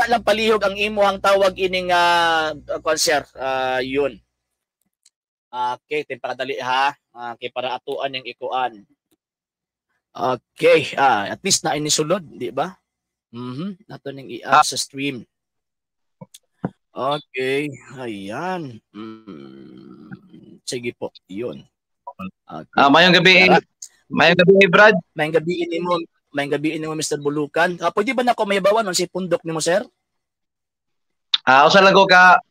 Ipakita lang palihog ang imuhang tawag ining kuan, sir. Yun. Okay, pakadali ha. Okay, para atuan yung ikuan. Okay, at least na inisulod, di ba? Nato ning i-add sa stream. Okay, ayan. Sige po, yun. Okay. Mayong gabi. Mayong gabi, Brad. Mayong gabi nimo, Mr. Bulukan. Pwede ba nako mahibawan si pundok nimo, sir? Usa lang ko ka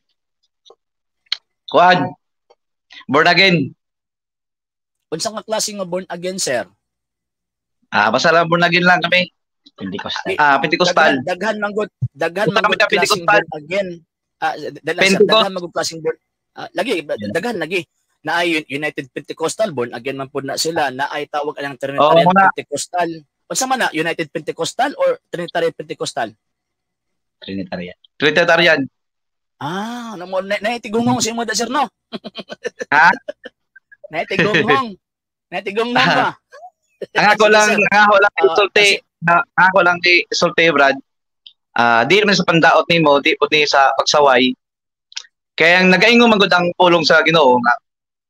kuan. Born again. Unsa nga klase nga born again, sir? Basta lang born again lang kami. Pentecostal. Pentecostal. Daghan man gud klaseng born again. Sir, daghan man gud klaseng born. Lagi daghan lagi na ay United Pentecostal, born again man pud na sila, na ay tawag ang Trinitarian Pentecostal. Unsa man na, United Pentecostal or Trinitarian Pentecostal? Trinitarian. Trinitarian. Namo na na tigungong si mo da, sir, no? Ha? Na tigungong. Na tigungong ba? Ang ako lang isulti, ang ako lang isulti, Brad. Di man sa pandaot nimo, di pud ni sa pagsaway. Kaya ang nagaingon man gud ang pulong sa Ginoo nga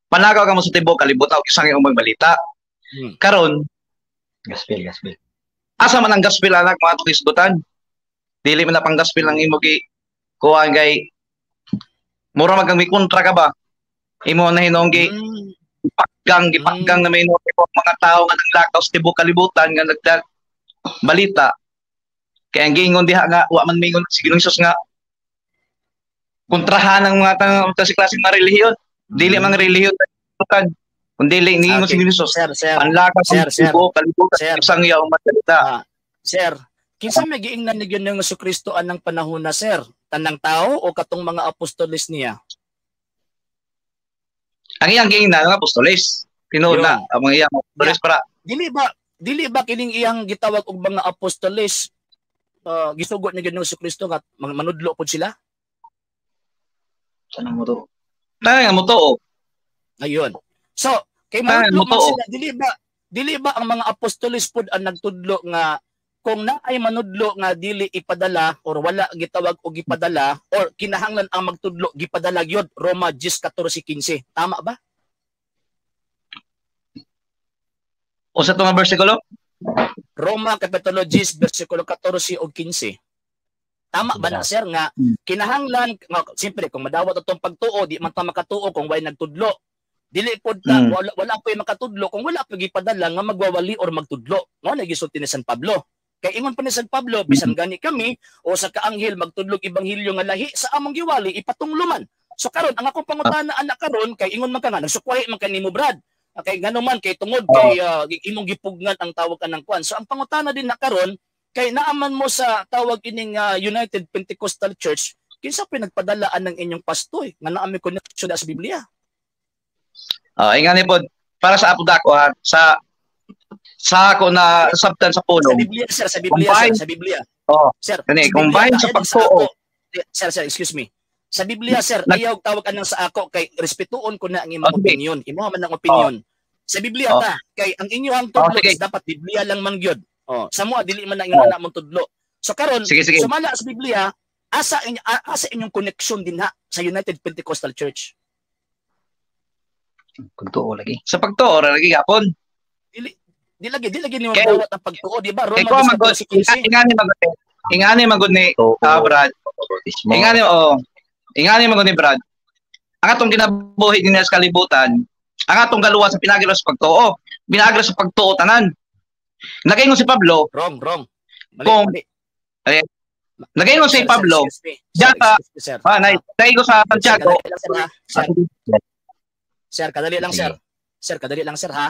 panakaw ka mo sa tibuok kalibutan og isang imong balita. Karon, Gospel, gospel. Asa man ang gospel anak mga hisgutan? Dili man na pang gospel ang imo gi kuan kay mura magang may kontra ka ba? Imo na hinong gi gipakgang na may mga tao nga naglakaw sa tibuok kalibutan nga nagdag balita. Kaya ang giingon diha nga wa man mingon si Ginoong Hesus nga kontrahan ang mga sa klaseng mga relihiyon. Dili man relihiyon kung dili niingon si Ginoong Hesus. Sir, sir. Panlakaw Sir, sir. tibuok kalibutan Sir. Isang yaw masalita. Sir, kinsa may giingnan ni Ginoong Kristo anang panahon na, sir? Tanang tao o katong mga apostoles niya? Ang iyang giingnan ang apostoles. Tinuod na ang mga iyang apostoles para Dili ba kining iyang gitawag og mga apostoles, gisugo ni Ginoong Kristo nga manudlo pod sila? Tanong mo to. Tanang mo to. Ayun. So, kay Tanang manudlo mo man to. sila, dili ba ang mga apostoles pod ang nagtudlo nga kung naay manudlo nga dili ipadala or wala gitawag og gipadala or kinahanglan ang magtudlo gipadala gyud, Roma 10:14-15? Tama ba? Unsa to nga bersikulo? Roma kapitulo 10 bersikulo 14 ug 15. Tama ba na, sir, nga kinahanglan nga siyempre kung madawat atong pagtuo, di man ta makatuo kung way nagtudlo? Dili pod ta wala po'y makatudlo kung wala po'y gipadala nga magwawali or magtudlo. Mao na gisulti ni San Pablo. Kay ingon pa ni San Pablo, bisan gani kami o sa kaanghel magtudlog ebanghelyo nga lahi sa among giwali, ipatunglo man. So karon ang akong pangutana anak karon, kay ingon man ka nga nagsukwahi man kanimo, Brad. Kay ngano man kay tungod kay imong gipugnan ang tawag kanang kwan. So ang pangutana din na karon, kay naaman mo sa tawag ining United Pentecostal Church, kinsa pinagpadalaan ng inyong pastoy nga naa may connection sa Biblia? Ingani pod para sa apo dako ha, sa ako na sabtan sa Sa pulong. Biblia, sir, sa Biblia, Combine. sir, sa Biblia. Oh, Sir, kani, sa Biblia, combine sa ayaw pagtuo. ako. Sir, sir, excuse me. Sa Biblia, sir, ayaw tawag anang sa ako kay respetuon ko na ang imong opinion. Imo man ang opinion. Sa Biblia ta, kay ang inyong tudlo Oh, sige. is dapat Biblia lang man gyud. Oh, sa mo dili man na ingon na mong tudlo. So karon, Sige, sige. sumala sa Biblia, asa inyong connection din ha sa United Pentecostal Church? Pagtuo lagi. Sa pagtuo ra lagi gapon. Di lagi nimo dawat ang pagtuo, di ba? Kay Roma ko magod 14:15. ingani magod ni Brad. Bautismo. Ingani, oh. Ingani magod ni Brad. Ang atong kinabuhi dinhi sa kalibutan, ang atong galuwas sa pinagi sa pagtuo. Pinagi sa pagtuo tanan. Nagaingon si Pablo, Wrong, wrong. Mali, mali. Nagaingon si Sir, sir, Pablo, excuse me. Sir, Diyan sa- excuse me, sir. naigo sa Sir, Santiago. kadali lang, sir, ha? Sir, sir, kadali lang, sir. Sir, kadali lang, sir, ha?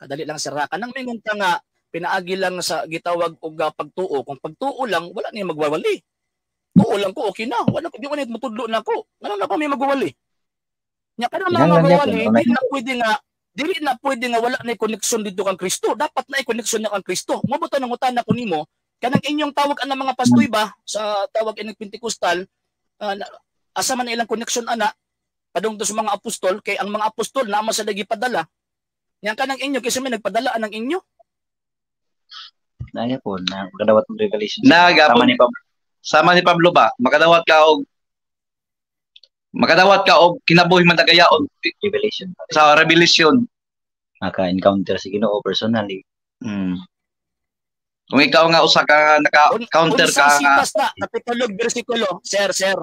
Kadali lang, sir, ha? Kanang mingon ka nga pinaagi lang sa gitawag og pagtuo. Kung pagtuo lang, wala niya magwawali. Tuo lang ko, okay na. Wala ko, di ko na mutudlo na ako. Ngano na pa may magwawali? Nya kanang mga Kinahanglan magwawali, niya kung dili na pwede nga wala na connection dito kang Kristo. Dapat na connection na kang Kristo. Mo buto nang utana ko nimo, kanang inyong tawag ang mga pastoy ba sa tawag ining Pentecostal, asa man ilang connection ana padung to sa mga apostol, kay ang mga apostol naman sa lagi padala. Yang kanang inyo kasi may nagpadala anang inyo. Naya po na kadawat ng revelation. Nagapon. Tama ni Pablo. Sama ni Pablo ba, makadawat ka og kinabuhi mandagayaon Revelation. Sa revelation. Maka-encounter si Ginoo personally. Kung ikaw nga usa ka naka-counter ka Unsang nga sitas na kapitulo bersikulo, sir, sir.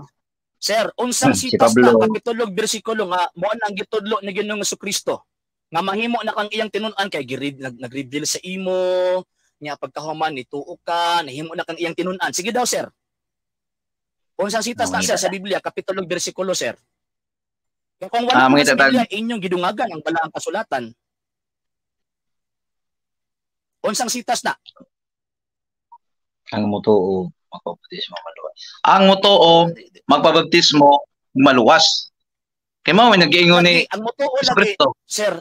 Sir, unsang Si sitas na Pablo. kapitulo bersikulo nga mo ang gitudlo ni Ginoong Kristo nga mahimo na kang iyang tinun-an kay nag-reveal sa imo nya pagkahuman nituo ka, nahimo na kang iyang tinun-an. Sige daw, sir. Unsang sitas na, sir, sa Biblia kapitulo bersikulo, sir? Kaya kung wala Mangita sa Biblia, inyong gidungagan ang balaang kasulatan. Unsang sitas na? Ang mutuo magpabautismo maluwas. Ang mutuo magpabaptismo maluwas. Kay mao may nag-iingon ni Lagi, ang mutuo lagi, Kristo. Sir,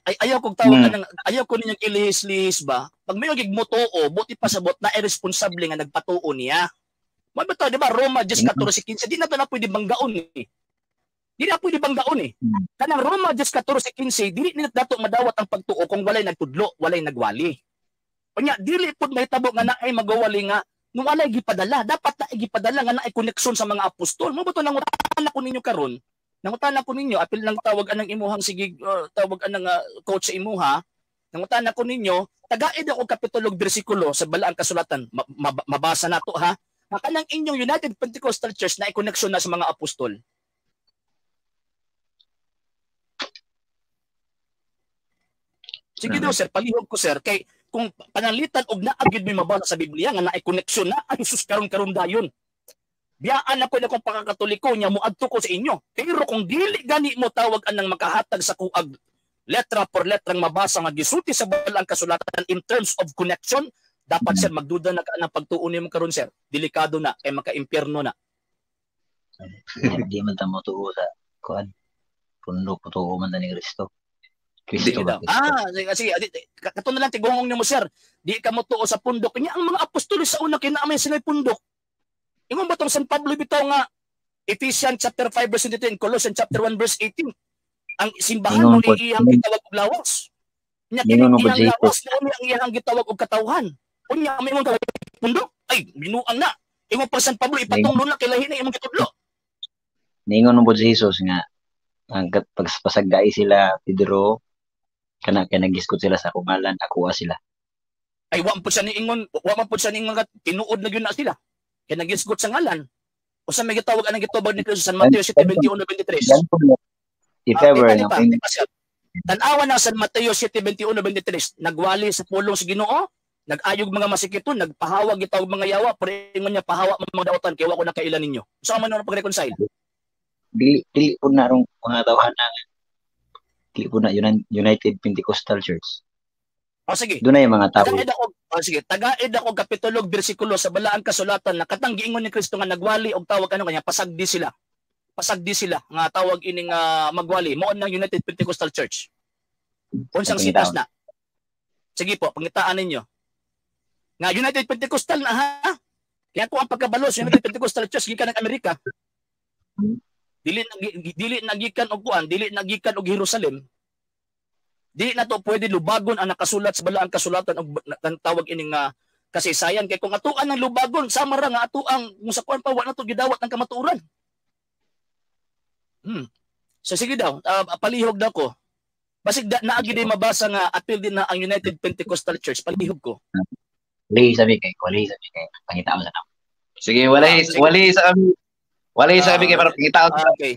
ay, ayaw kong tawag anang, ayaw ko ninyong ilihis-lihis ba? Pag may gig mutuo, buti pa sabot na irresponsible nga nagpatuo niya. Mo ba to, di ba? Roma 10:14-15, di na to na pwede banggaon eh. Di na pwede banggaon eh. Kanang Roma 10:14-15, dili ni dato madawat ang pagtuo kung walay nagtudlo, walay nagwali. Unya, dili pud mahitabo nga naay magwali nga nung walay gipadala. Dapat na gipadala nga naay koneksyon sa mga apostol. Mo ba to nangutana ko ninyo karon? Nangutana ko ninyo, apil lang tawag anang imuhang sige, tawag anang coach sa imuha. Nangutana ko ninyo, tagaid ako kapitulo ug bersikulo sa balaang kasulatan. Mabasa nato ha. Nga kanang inyong United Pentecostal Church na koneksyon na sa mga apostol. Sige daw sir, palihog ko sir kay kung pananglitan og naa gyud may mabasa sa Biblia nga naay koneksyon na ay sus karon-karon dayon. Biyaan ako na kung pakakatoliko niya moadto ko sa inyo. Pero kung dili gani mo tawag anang makahatag sa kuag letra por letrang mabasa nga gisulti sa balaang kasulatan in terms of connection, dapat sir magduda na ka ng pagtuo nimo karon sir. Delikado na kay maka-impyerno na. Di man ta motuo sa kuan. Pundo tuo man ta ni Kristo. Kristo Sige ba? daw. Ah, sige, sige. Kato na lang tigungong nimo sir. Di ka motuo sa pundok niya. Ang mga apostoles sa una kinaamay sila pundok. Ingon ba tong San Pablo bitaw nga Ephesians chapter 5 verse 22 and Colossians chapter 1 verse 18. Ang simbahan mo Ingon po- iyang gitawag og lawas. Nya kini Ingon po iyang Jesus. lawas na ang iyang gitawag og katawhan. Unya may imong tawag pundok. Ay, binuang na. Ingon pa San Pablo ipatunglo na kay lahi na imong gitudlo. Niingon mo po si Jesus nga ang pagpasagay sila Pedro kana kay nagisgot sila sa kungalan akuha sila. Ay wa man pud siya niingon, wa man pud siya niingon nga tinuod na gyud na sila. Kay nagisgot sa ngalan. Usa may gitawag anang gitubag ni Kristo sa San Mateo 7:21-23. Yan po na. If ever Di nga pa, di pa, sir. Tan-awa na San Mateo 7:21-23. Nagwali sa pulong sa Ginoo, nag-ayog mga masikiton, nagpahawag gitawag mga yawa, pero ingon niya pahawa mga dautan kay wa ko nakailan ninyo. So man na pag-reconcile? Dili dili po na rong mga tawhan na dili po na United Pentecostal Church. O sige. Doon na yung mga tao. Tagaid ako, oh, sige, tagaid ako kapitulo bersikulo sa balaang kasulatan na katang giingon ni Kristo nga nagwali og tawag ano kanya pasagdi sila. Pasagdi sila nga tawag ining magwali mao nang United Pentecostal Church. Unsang sitas na? Sige po, pangitaan ninyo. Nga United Pentecostal na ha. Kaya ko ang pagkabalo sa United Pentecostal Church gikan ng Amerika. Dili na gikan og kuan, dili na gikan og Jerusalem. Dili na to pwede lubagon ang nakasulat sa balaang kasulatan og ang tawag ining kasaysayan kay kung atuan ang lubagon sama ra nga atuang kung sa kuan pa wa na to gidawat ang kamatuoran. So sige daw, palihog daw ko. Basig naagi din mabasa nga appeal din na ang United Pentecostal Church, palihog ko. Wali sabi kay, wali sabi kay pangitaan sa namo. Sige, walay Sige. Walay sa kami. Walay sa kami kay para pangitaan sa Okay.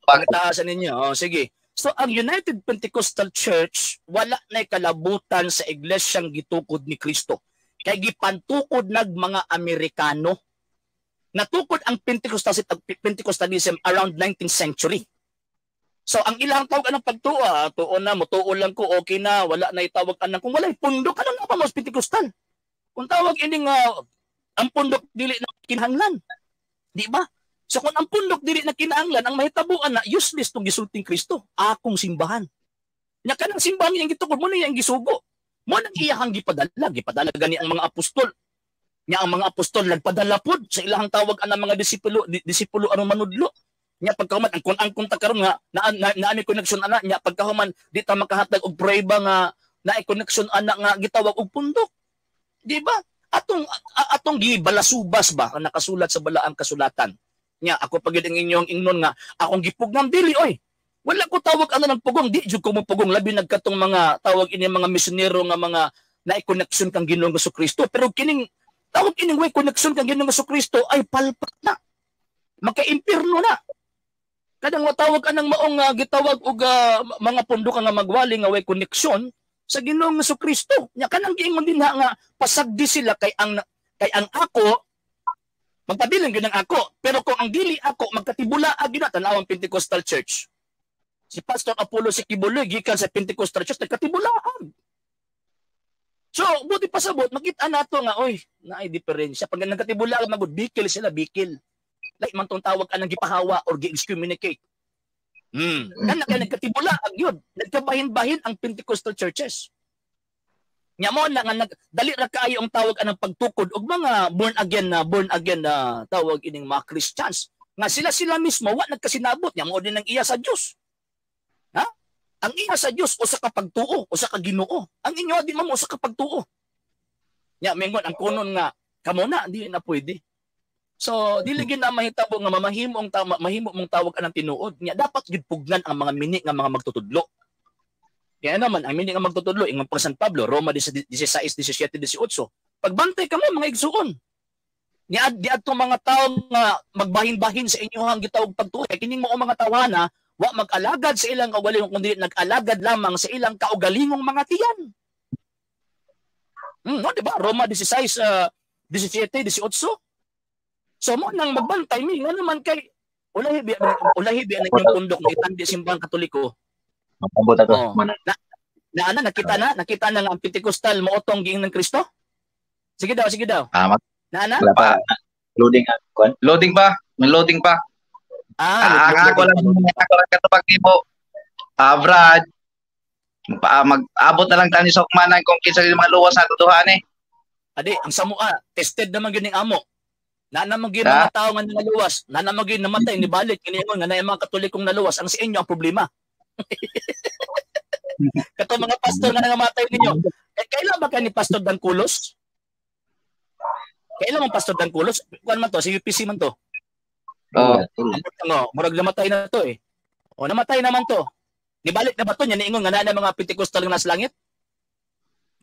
Pangitaan sa ninyo. Oh, sige. So ang United Pentecostal Church wala na kalabutan sa iglesyang gitukod ni Kristo. Kay gipantukod nag mga Amerikano. Natukod ang Pentecostalism around 19th century. So ang ilang tawag anong pagtuo, tuo na, mutuo lang ko, okay na, wala na itawag anang kung walay pundok, ano na pa mas Pentecostal? Kung tawag ining ang pundok dili na kinahanglan. Di ba? So kung ang pundok dili na kinahanglan, ang mahitabuan na useless tong gisulting Kristo, akong simbahan. Nya kanang simbahan iyang gitukod mo na iyang gisugo. Mo nang iyahang gipadala, gipadala gani ang mga apostol. Nya ang mga apostol nagpadala pod sa ilahang tawag anang mga disipulo, disipulo aron manudlo. Nya pagkahuman ang kun ang ta karon nga na may connection ana, nya pagkahuman di ta makahatag og prueba nga naay connection ana nga gitawag og pundok. Di ba? Atong atong gibalasubas ba ang nakasulat sa balaang kasulatan. Nya ako pagid ang inyong ingnon nga akong gipugnan dili oy. Wala ko tawag ano ng pugong, di jud ko mo pugong labi nagkatong mga tawag ini mga misyonero nga mga naay connection kang Ginoong Kristo, pero kining tawag ining way connection kang Ginoong Kristo ay palpak na. Maka-impierno na. Kadang matawag anang maong gitawag og mga pundo ka nga magwali nga way connection sa Ginoong Kristo. Nya kanang giingon din ha nga pasagdi sila kay ang ako magpabilin gyud ang ako, pero kung ang dili ako magkatibula gyud na. Tan-awang Pentecostal Church. Si Pastor Apollo si Quiboloy gikan sa Pentecostal Church, nagkatibulaan. So, buti pasabot, makita nato nga, oy, naay diferensya. Pag nagkatibula magud bikil sila, bikil. Like man tong tawag anang gipahawa or gi-excommunicate. Kana kay nagkatibula gyud, nagkabahin-bahin ang Pentecostal churches. Nya mo na nga dali ra kaayo ang tawag anang pagtukod og mga born again na tawag ining mga Christians nga sila-sila mismo wa nagkasinabot. Nya mo din ang iya sa Dios. Ha? Ang iya sa Dios usa ka pagtuo, usa ka Ginoo. Ang inyo di mo usa ka pagtuo. Nya mingon ang kunon nga kamo na di na pwede. So dili gyud na mahitabo nga mamahimo ang tama, mahimo mong tawag anang tinuod. Nya dapat gyud pugnan ang mga mini nga mga magtutudlo. Kaya naman, ang mini nga magtutudlo, ingon pa San Pablo, Roma 16, 17, 18. Pagbantay kamo mga igsuon. Niad di adto mga tawo nga magbahin-bahin sa inyohang gitawag pagtuo. Kay kining mao mga tawhana, wa mag-alagad sa ilang kaugalingon kundi nag-alagad lamang sa ilang kaugalingong mga tiyan. No, di ba? Roma 16, 17, 18. So mo nang magbantay mi nga naman kay ulahi bi ang inyong pundok nga itandi simbang Katoliko. Mabot ato. Oh. Mana. Na ana nakita na nga ang Pentecostal mo otong giing ng Kristo? Sige daw, sige daw. Ah, Na ana? Wala pa loading ang kuan. Loading pa. May loading pa. Ah, Ah, ang ako lang katubag nimo. Ah, Brad. Mag-abot na lang tayo sa hukmanan kung kinsa yung mga luwas sa duhaan eh. Adi, ang samoa, tested naman gyud ning amo. Na naman gyud Ah. mga tao nga naluwas, na naman gyud namatay ni balik kini nga na mga Katolikong naluwas, ang sa inyo ang problema. Kato mga pastor nga nangamatay ninyo. Eh, kailan ba ka ni Pastor Dan Culos? Kailan man Pastor Dan Culos? Kuan man to, si UPC man to. Oh. Ano, murag namatay na to eh. O namatay naman to. Nibalik na ba to niya niingon nga naa na mga Pentecostal nga nasa langit?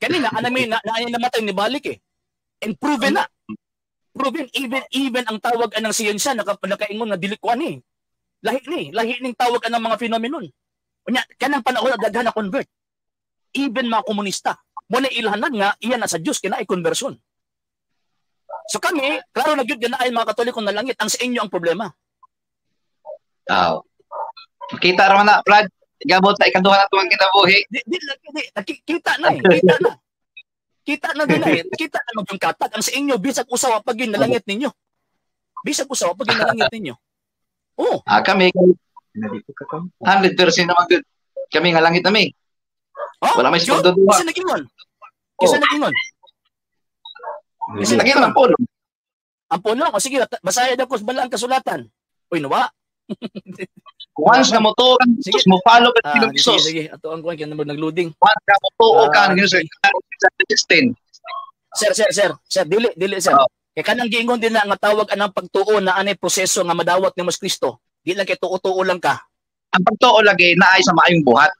Kanina ana may na, na namatay nibalik eh. And proven na. Proven even ang tawag anang siyensya nakaingon nga dili kuan eh. Lahi ni, lahi ning tawag anang mga phenomenon. Unya kanang panahon na daghan na convert. Even mga komunista. Mo na ilhanan nga iya na sa Dios kina ay conversion. So kami, klaro na gyud ay mga Katoliko na langit, ang sa inyo ang problema. Aw. Kita ra man na, Brad. Gabot sa ikaduha na tuwang kinabuhi. Di, di, di, di, kita na eh. Kita na. Kita na din eh. Kita na yung katag. Ang sa inyo, bisag usa wa pag nalangit ninyo. Bisag usa wa pag nalangit ninyo. Oh, Ah, kami Nandito ka ka. 100% naman good. Kami nga langit nami. Oh, Wala may yun, pagduduwa. Kinsa nag-ingon? Kinsa Oh. nag-ingon? Kasi lagi lang po. Ang pulong. O sige, basahin ako sa balaang kasulatan. Uy, nawa. Once na motuo ka ni Sige. Jesus, mo follow ka Ah, ni sige, Jesus. sige. Ato ang kuwan kaya naman nag-loading. Once na motuo ka Ah, ni Jesus, 16. Sir, sir, sir. Sir, dili, dili, sir. Oh. Kay kanang giingon din na nga tawag anang pagtuo na anay proseso nga madawat ni Mas Kristo. Di lang kay tuo-tuo lang ka. Ang pagtuo lagi naay sa maayong buhat.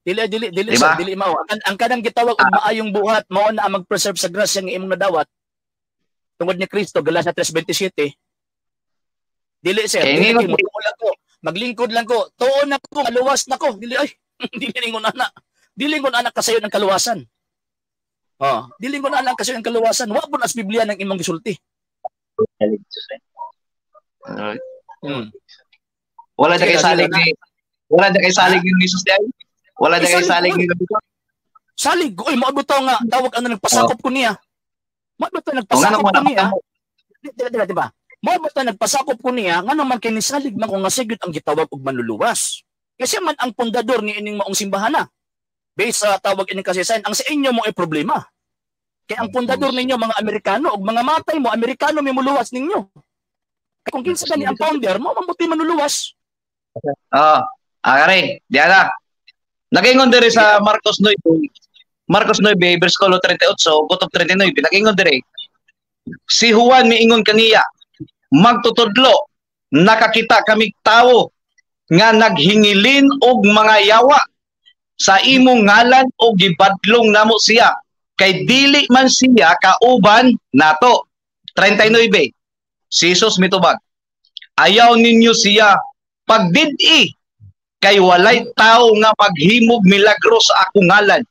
Dili, dili, dili, Diba? sir, dili mao. Ang kanang gitawag og maayong buhat mao na ang mag-preserve sa grasya nga imong nadawat tungod ni Kristo, Galatia 3:27. Dili, sir, Kaya dili ningon- kay motuo lang ko. Maglingkod lang ko. Tuo na ko, maluwas na ko. Dili ay, dili ningon ana. Dili ngon ana kasayon ang kaluwasan. Oh, dili ngon ana kasayon ang kaluwasan. Wa po nas Biblia ng imong gisulti. Salig Jesus. Eh. Wala na Sige, kay salig sige ni Wala na kay salig ni Jesus di ay. Wala na kay Salig salig ko. ni Jesus. Salig, oy, mao bitaw nga tawag ano nagpasakop ko niya. Mao bitaw Kung ano nagpasakop mo ko na niya. Di, di, di, di ba? Mao bitaw nagpasakop ko niya ngano man kay nisalig man ko nga siya gyud ang gitawag og manluluwas. Kasi man ang pundador ni ining maong simbahan na. Based sa tawag ining kasaysayan, ang sa inyo mo ay problema. Kaya ang pundador ninyo mga Amerikano ug mga matay mo Amerikano may muluwas ninyo. Kaya kung kinsa gani ang founder mo mabuti manluluwas. Oh, ah, diana. Nagingon diri sa Marcos 9, Marcos 9 versikulo 38 gutob 39, nagingon diri. Si Juan miingon kaniya, magtutudlo, nakakita kami tawo nga naghingilin og mga yawa sa imong ngalan og gibadlong namo siya kay dili man siya kauban nato. 39. Si Jesus mitubag, ayaw ninyo siya pagdidi kay walay tawo nga maghimog milagro sa akong ngalan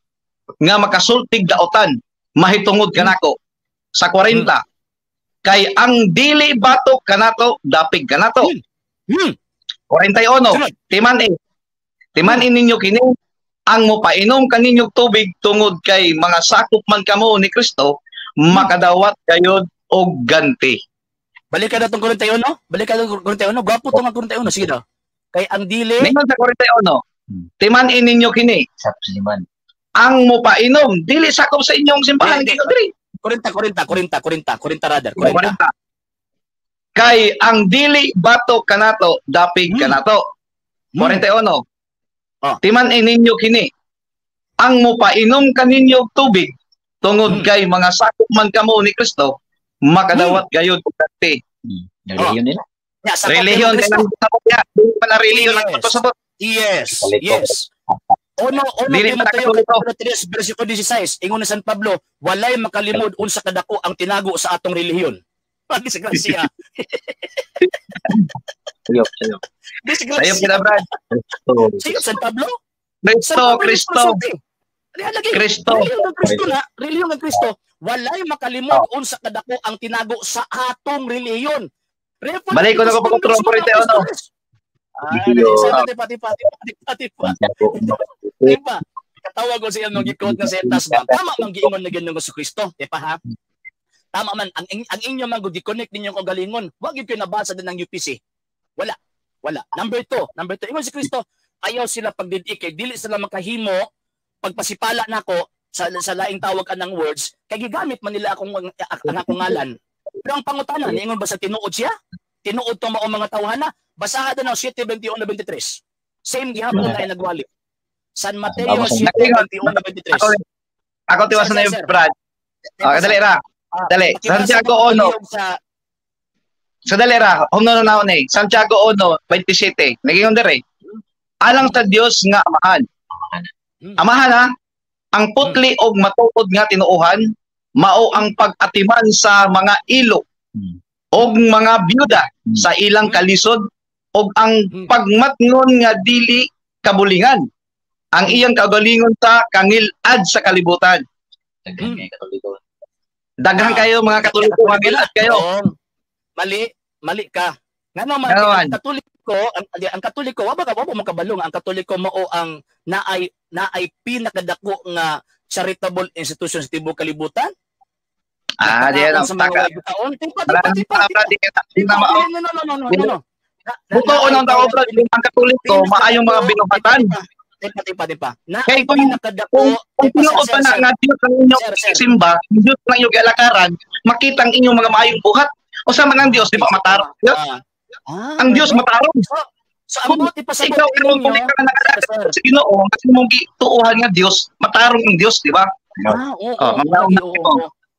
nga makasultig daotan mahitungod kanako. Sa 40, kay ang dili batok kanato dapig kanato. 41, timan-i ninyo kini ang mopainom kaninyong tubig tungod kay mga sakop man kamo ni Kristo, makadawat gayod og ganti. Balik ka na tong 41, balik ka na 41, gwapo tong 41, sige daw. Kay ang dili ningon sa 41, timan-i ninyo kini ang mopainom dili sakop sa inyong simbahan. Dili 40 rather 40. Kay ang dili bato kanato dapig kanato. 41. Timan-i ninyo kini ang mopainom kaninyo tubig tungod kay mga sakop man kamo ni Kristo, makadawat gayud og ganti. Relihiyon nila. Relihiyon nila. Relihiyon ang pasabot. Yes. Yes. Ono Timoteo kapitulo 3 bersikulo 16, ingon ni San Pablo, walay makalimod unsa kadako ang tinago sa atong relihiyon. Disgrasya. Sayop. Disgrasya. Sayop kita, Brad. Sayop San Pablo? Kristo. Kristo. Relihiyon ng Kristo. Walay makalimod unsa kadako ang tinago sa atong relihiyon. Balik ko na ko pagkontrol ko rito, ano? Diba? Katawag ko siya nung gikot nga setas ba? Tama man giingon na ganyan si Kristo, di pa ha? Tama man ang inyo man gud gi-connect ninyo og galingon. Wa gyud kayo nabasa din ng UPC. Wala. Number 2, ingon si Kristo, ayaw sila pagdidi kay dili sila makahimo pagpasipala nako sa laing tawag anang words kay gigamit man nila akong ang akong ngalan. Pero ang pangutana, niingon ba sa tinuod siya? Tinuod to mao mga tawhana? Basaha na 7:21-23. Same gihapon na nagwali. San Mateo 7:21-23. Ako tiwasan na yung Brad. Dali ra. Dali. Santiago 1. Sa dali ra, humno na naon eh. Santiago 1:27. Nagingon dere. Alang sa Dios nga amahan. Amahan ha, ang putli og matuod nga tinuohan mao ang pag-atiman sa mga ilo og mga byuda sa ilang kalisod og ang pagmatngon nga dili kabulingan ang iyang kaugalingon sa kangilad sa kalibutan. Daghan kayo mga Katoliko, kangilad kayo. Mali ka. Ngano man ang Katoliko, ang Katoliko wa ba ka wa mo kabalo nga ang Katoliko mao ang naay pinakadako nga charitable institution sa tibuok kalibutan? Ah, di alam sa mga taon. No. Buto ng tao, Brad, ang Katoliko maayong mga binuhatan. Tipa. Kay kung tinuod pa na nga Diyos ang inyong simba, Diyos ang inyong gialakaran, makita ang inyong mga maayong buhat. O sa man ang Diyos, di ba matarong? Ang Diyos matarong. So ang buti pa sa ikaw karon kung ikaw nakalakad sa Ginoo, kasi mong gituohan nga Diyos, matarong ang Diyos, di ba? Oo.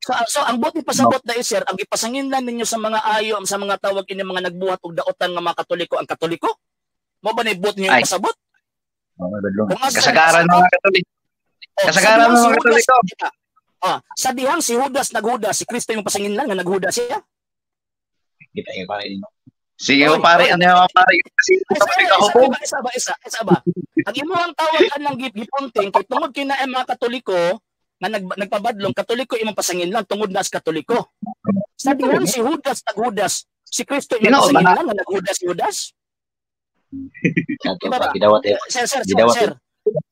So ang buti pasabot na sir, ang gipasanginlan ninyo sa mga ayo, sa mga tawag ini mga nagbuhat og daotan nga mga Katoliko, ang Katoliko? Mo ba na buot niyo pasabot? Kasagaran mga Katoliko. Kasagaran mga Katoliko. Sa dihang si Judas naghudas, si Kristo yung pasanginlan nga naghudas siya. Kita yung pare nino. Sige mo pare, ano yung pare? Isa ba? Ang imuhang tawag anang gipunting kay tungod kay na mga Katoliko nga nagpabadlong Katoliko imong pasanginlan tungod na sa Katoliko. Sa dihang si Judas naghudas, si Kristo imong pasanginlan nga naghudas si Judas. Sir.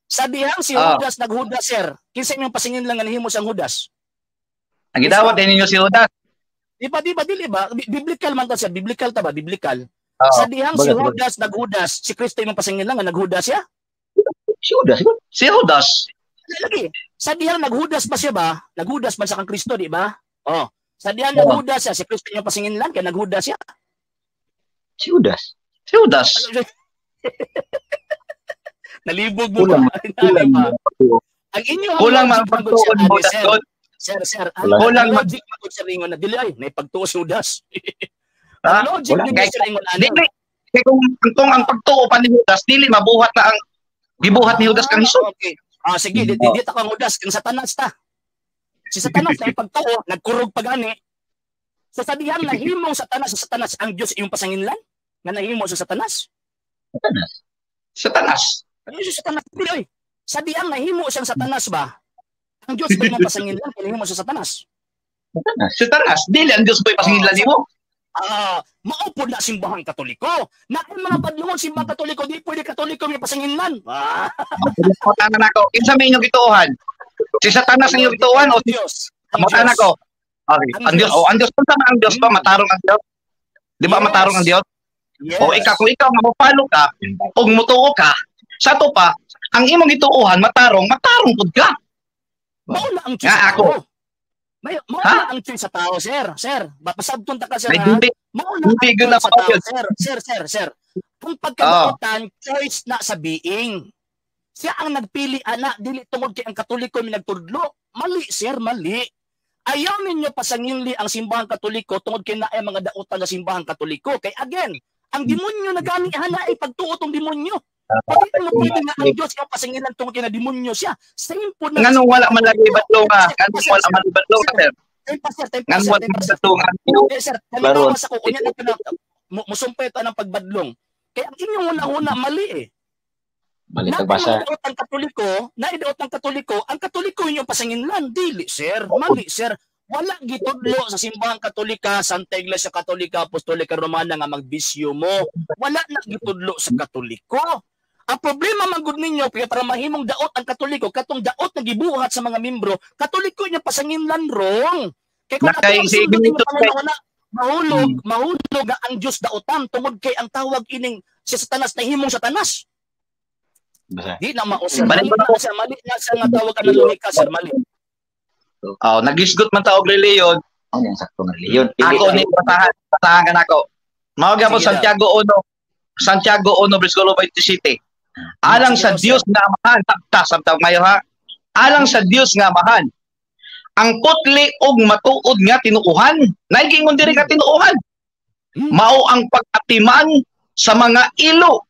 Sa dihang si Judas naghudas, sir. Kinsa imong pasanginlan nga nahimo siyang Judas? Ang gidawat ninyo si Judas. Di ba, dili ba? Biblical man ta sir, biblical ta ba? Biblical. Sa dihang si Judas naghudas, si Kristo imong pasanginlan nga naghudas siya? Si Judas. Si Judas. Lagi. Sa dihang naghudas ba siya ba? Naghudas man sa kang Kristo, di ba? Oh. Sa dihang naghudas siya, si Kristo imong pasanginlan kay naghudas siya. Si Judas. Si Judas. Nalibog mo ba? Kulang. Ang inyo kulang man pagtuon mo, sir. Sir, sir, ang Kulang logic man sir ingon na dili ay naipagtuo si Judas. Ang logic ninyo sir ingon ana. Dili kay kung ang pagtuo pa ni Judas dili mabuhat na ang gibuhat ni Judas kang Hesus. Okay. Ah, sige, di ta kang Judas kang Satanas ta. Si Satanas na ipagtuo, nagkurog pa gani. So sa dihang nahimong Satanas sa Satanas ang Dios iyong pasanginlan nga nahimo sa Satanas. Satanas. Satanas. Ano si Satanas dili oy? Sa dihang nahimo siyang Satanas ba? Ang Dios ba imong pasanginlan kay nahimo sa Satanas? Satanas. Satanas, dili ang Dios ba pasanginlan nimo? Mao pod na simbahang Katoliko. Na ang mga padlungon simbahang Katoliko di pwede Katoliko may pasanginlan. Ah. Mutanan nako. Kinsa may inyong gituohan? Si Satanas ang inyong gituohan o si Dios? Mutanan nako. Okay. Ang Dios. O ang Dios unsa man ang Dios ba matarong ang Dios? Di ba matarong ang Dios? Yes. O ikaw kung ikaw nga mopalo ka ug mutuo ka, sa to pa ang imong gituohan matarong, matarong pud ka. Mao na ang choice sa tao. Mao na ang choice sa tao, sir. Sir, pasabton ta ka sir. Mao na ang choice sa tao, sir. Sir, sir, sir. Ang pagkadaotan, choice na sa being. Siya ang nagpili ana dili tungod kay ang Katoliko may nagtudlo. Mali, sir, mali. Ayaw ninyo pasanginli ang simbahang Katoliko tungod kay naay mga dautan sa simbahang Katoliko. Kay again, ang demonyo na gani hana ay pagtuo tong demonyo. Pwede mo pwede nga ang Diyos ang pasangilan tungod kay na demonyo siya. Same po na. Nganong wala man lagi badlonga? Nganong wala man badlonga, sir? Nganong wala man badlonga? Sir, kalinaw sa ko unya na musumpay ta ng pagbadlong. Kaya ang inyong una-una mali eh. Mali pagbasa. Naidaot ang Katoliko, naidaot ang Katoliko, ang Katoliko inyong pasanginlan. Dili, sir. Mali, sir. Wala gitudlo sa simbahang Katolika, Santa Iglesia Katolika, Apostolika Romana nga magbisyo mo. Wala na gitudlo sa Katoliko. Ang problema man gud ninyo kaya para mahimong daot ang Katoliko, katong daot na gibuhat sa mga membro, Katoliko inyo pasanginlan wrong. Kay kung atong sundon ninyo pangunahuna, mahulog, mahulog ang Dios daotan tungod kay ang tawag ining si Satanas nahimong Satanas. Di na mao sir. Mali na sir, mali na sa nga tawag ang lohika sir, mali. Oh, nagisgot man ta og reliyon. Ano ang sakto nga reliyon? Ako ni basahan, basahan ka nako. Mao gyapon Santiago 1, Santiago 1 versikulo 27. Alang sa Dios nga Amahan, sabta mayo ha. Alang sa Dios nga Amahan, ang putli og matuod nga tinuohan, naigingon diri nga tinuohan. Mao ang pag-atiman sa mga ilo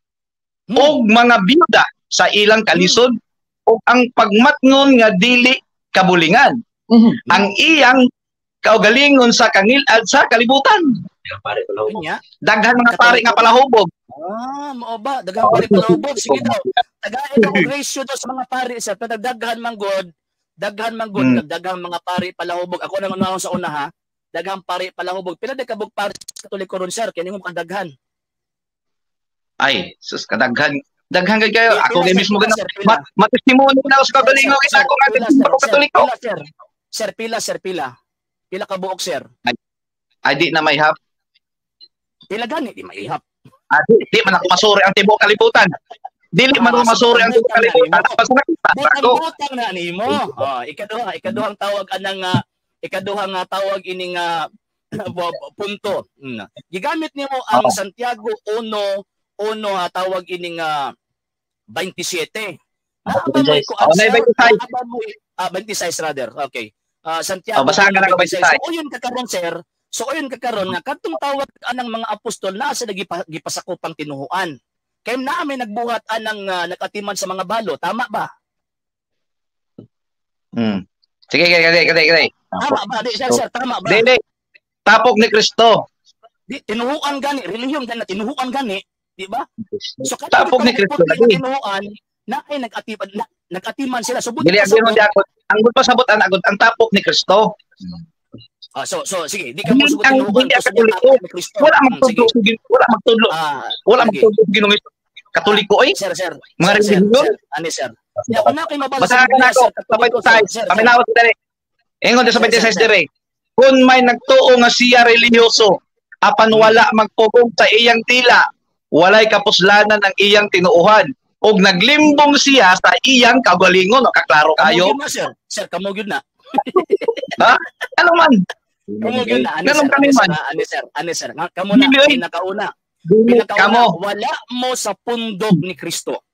og mga biyuda sa ilang kalisod ug ang pagmatngon nga dili kabulingan. Ang iyang kaugalingon sa kangilad sa kalibutan. Daghan mga pari nga palahubog. Ah, mao ba? Daghan pari palahubog. Sige daw. Tagain ako ratio daw sa mga pari sir. Pero daghan man god, daghan man god, daghan mga pari palahubog. Ako nang unahon sa una ha. Daghan pari palahubog. Pila di kabog pari sa Katoliko ron sir? Kini mo kadaghan. Ay, sus kadaghan. Daghan kay kayo. Ako kay mismo ganun. Matestimony na sa kaugalingon kita ako nga Katoliko. Sir, sir, pila sir, pila. Pila ka buok sir? Ay, di na may hap. Pila gani di maihap. Ah, di man ako masuri ang tibuok kalibutan. Dili man ako masuri ang tibuok kalibutan. Butang na nimo. Oh, ikaduha, ikaduhang tawag anang ikaduhang tawag ining punto. Gigamit nimo ang Santiago 1:1 tawag ining 27. Naaba mo ko ang 26 rather. Okay. Santiago. Oh, basahan ka na ko 26. So uyon kakaron sir. So uyon kakaron nga kadtong tawag anang mga apostol naa sa gipasakopang tinuhuan. Kay naa may nagbuhat anang nagatiman sa mga balo, tama ba? Sige, kay. Tama ba? Di, sir, sir, tama ba? Dili. Tapok ni Kristo. Di tinuhuan gani, relihiyon gani, tinuhuan gani, di ba? So tapok ni Kristo lagi. Tinuhuan na ay nagatiman na, nagatiman sila. So dili ang ang pasabot ang agod ang tapok ni Kristo. So sige, di ka mo sugot tinuhuan ni Kristo. Wala magtudlo, wala magtudlo. Wala magtudlo Ginoong Hesus. Katoliko oy. Sir, sir. Mga relihiyon. Ani sir. Ya kuna kay mabasa. Basahan nako sa 26. Paminaw diri. Ingon sa 26 diri. Kung may nagtuo nga siya relihiyoso apan wala magpugong sa iyang tila, walay kapuslanan ang iyang tinuohan og naglimbong siya sa iyang kaugalingon. Kaklaro kayo. Kamo gyud na sir. Sir, kamo gyud na. Ha? Ano man? Kamo gyud na. Ani sir, ani sir, ani sir. Kamo na pinakauna. Pinakauna, wala mo sa pundok ni Kristo.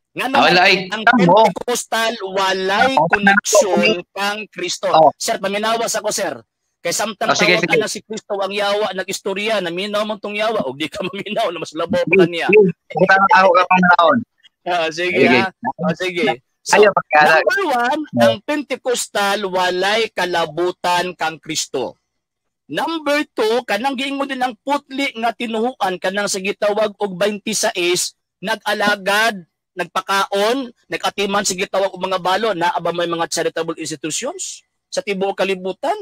Ngano ang Pentecostal walay koneksyon kang Kristo. Oh. Sir, paminawas ako, sir. Kay samtang Sige, tawag sige. na si Kristo ang yawa, nag-istorya, naminaw mo tong yawa, og di ka maminaw na mas labaw pa kaniya. Ako ka panahon. Sige, Sige. ha. Sige. So, Ayaw pagkalag. number one, ang Pentecostal walay kalabutan kang Kristo. Number two, kanang giingon din ang putli nga tinuhuan kanang sa gitawag og 26, nag-alagad, nagpakaon, nag-atiman sa gitawag og mga balo, naa ba may mga charitable institutions sa tibuok kalibutan?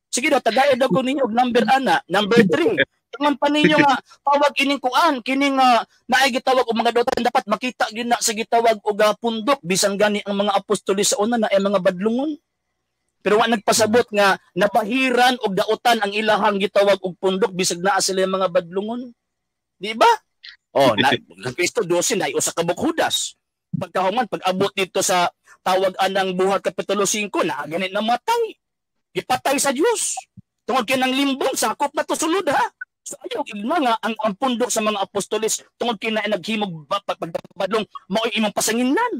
Sige daw, tagay daw ko ninyo og number ana, number 3. Ingon pa ninyo nga tawag ining kuan kining naay gitawag og mga dotan, dapat makita gyud na sa gitawag og pundok bisan gani ang mga apostoles sa una na ay mga badlungon. Pero wa nagpasabot nga nabahiran og dautan ang ilahang gitawag og pundok bisag naa sila yung mga badlungon. Di ba? Oh, na ang Kristo 12 na usa ka buok Judas. Pagkahuman pag-abot dito sa tawag anang buhat kapitulo 5 na ganit namatay. Gipatay sa Dios. Tungod kay nang limbong sakop na to sulod ha. So ayaw igno nga ang pundok sa mga apostoles tungod kay na naghimog pagpadlong mao'y imong pasanginlan.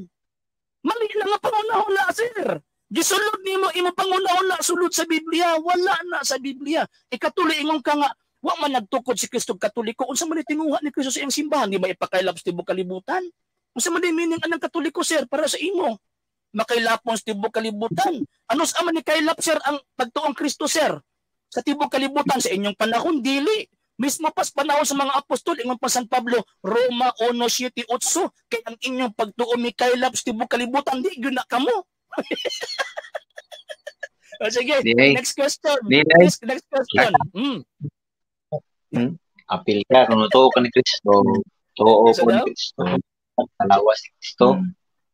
Mali na nga pangunahuna, sir. Gisulod nimo imong pangunahuna sulod sa Biblia, wala na sa Biblia. Ikatuloy ingon ka nga wa man nagtukod si Kristo Katoliko. Unsa man tinguha ni Kristo sa iyang simbahan, di maipakailap sa tibuok kalibutan? Unsa man meaning anang Katoliko, sir, para sa imo? Makailapon sa tibuok kalibutan. Ano sa man ni kailap, sir, ang pagtuong Kristo, sir? Sa tibuok kalibutan sa inyong panahon dili. Mismo pas panahon sa mga apostol, ingon pa San Pablo, Roma 1:7-8, kay ang inyong pagtuo mikailap sa tibuok kalibutan, di gyud na kamo. O, sige, next question. Next question. Apil ka kung tuo ka ni Kristo, tuo ko ni Kristo, palawas ni Kristo.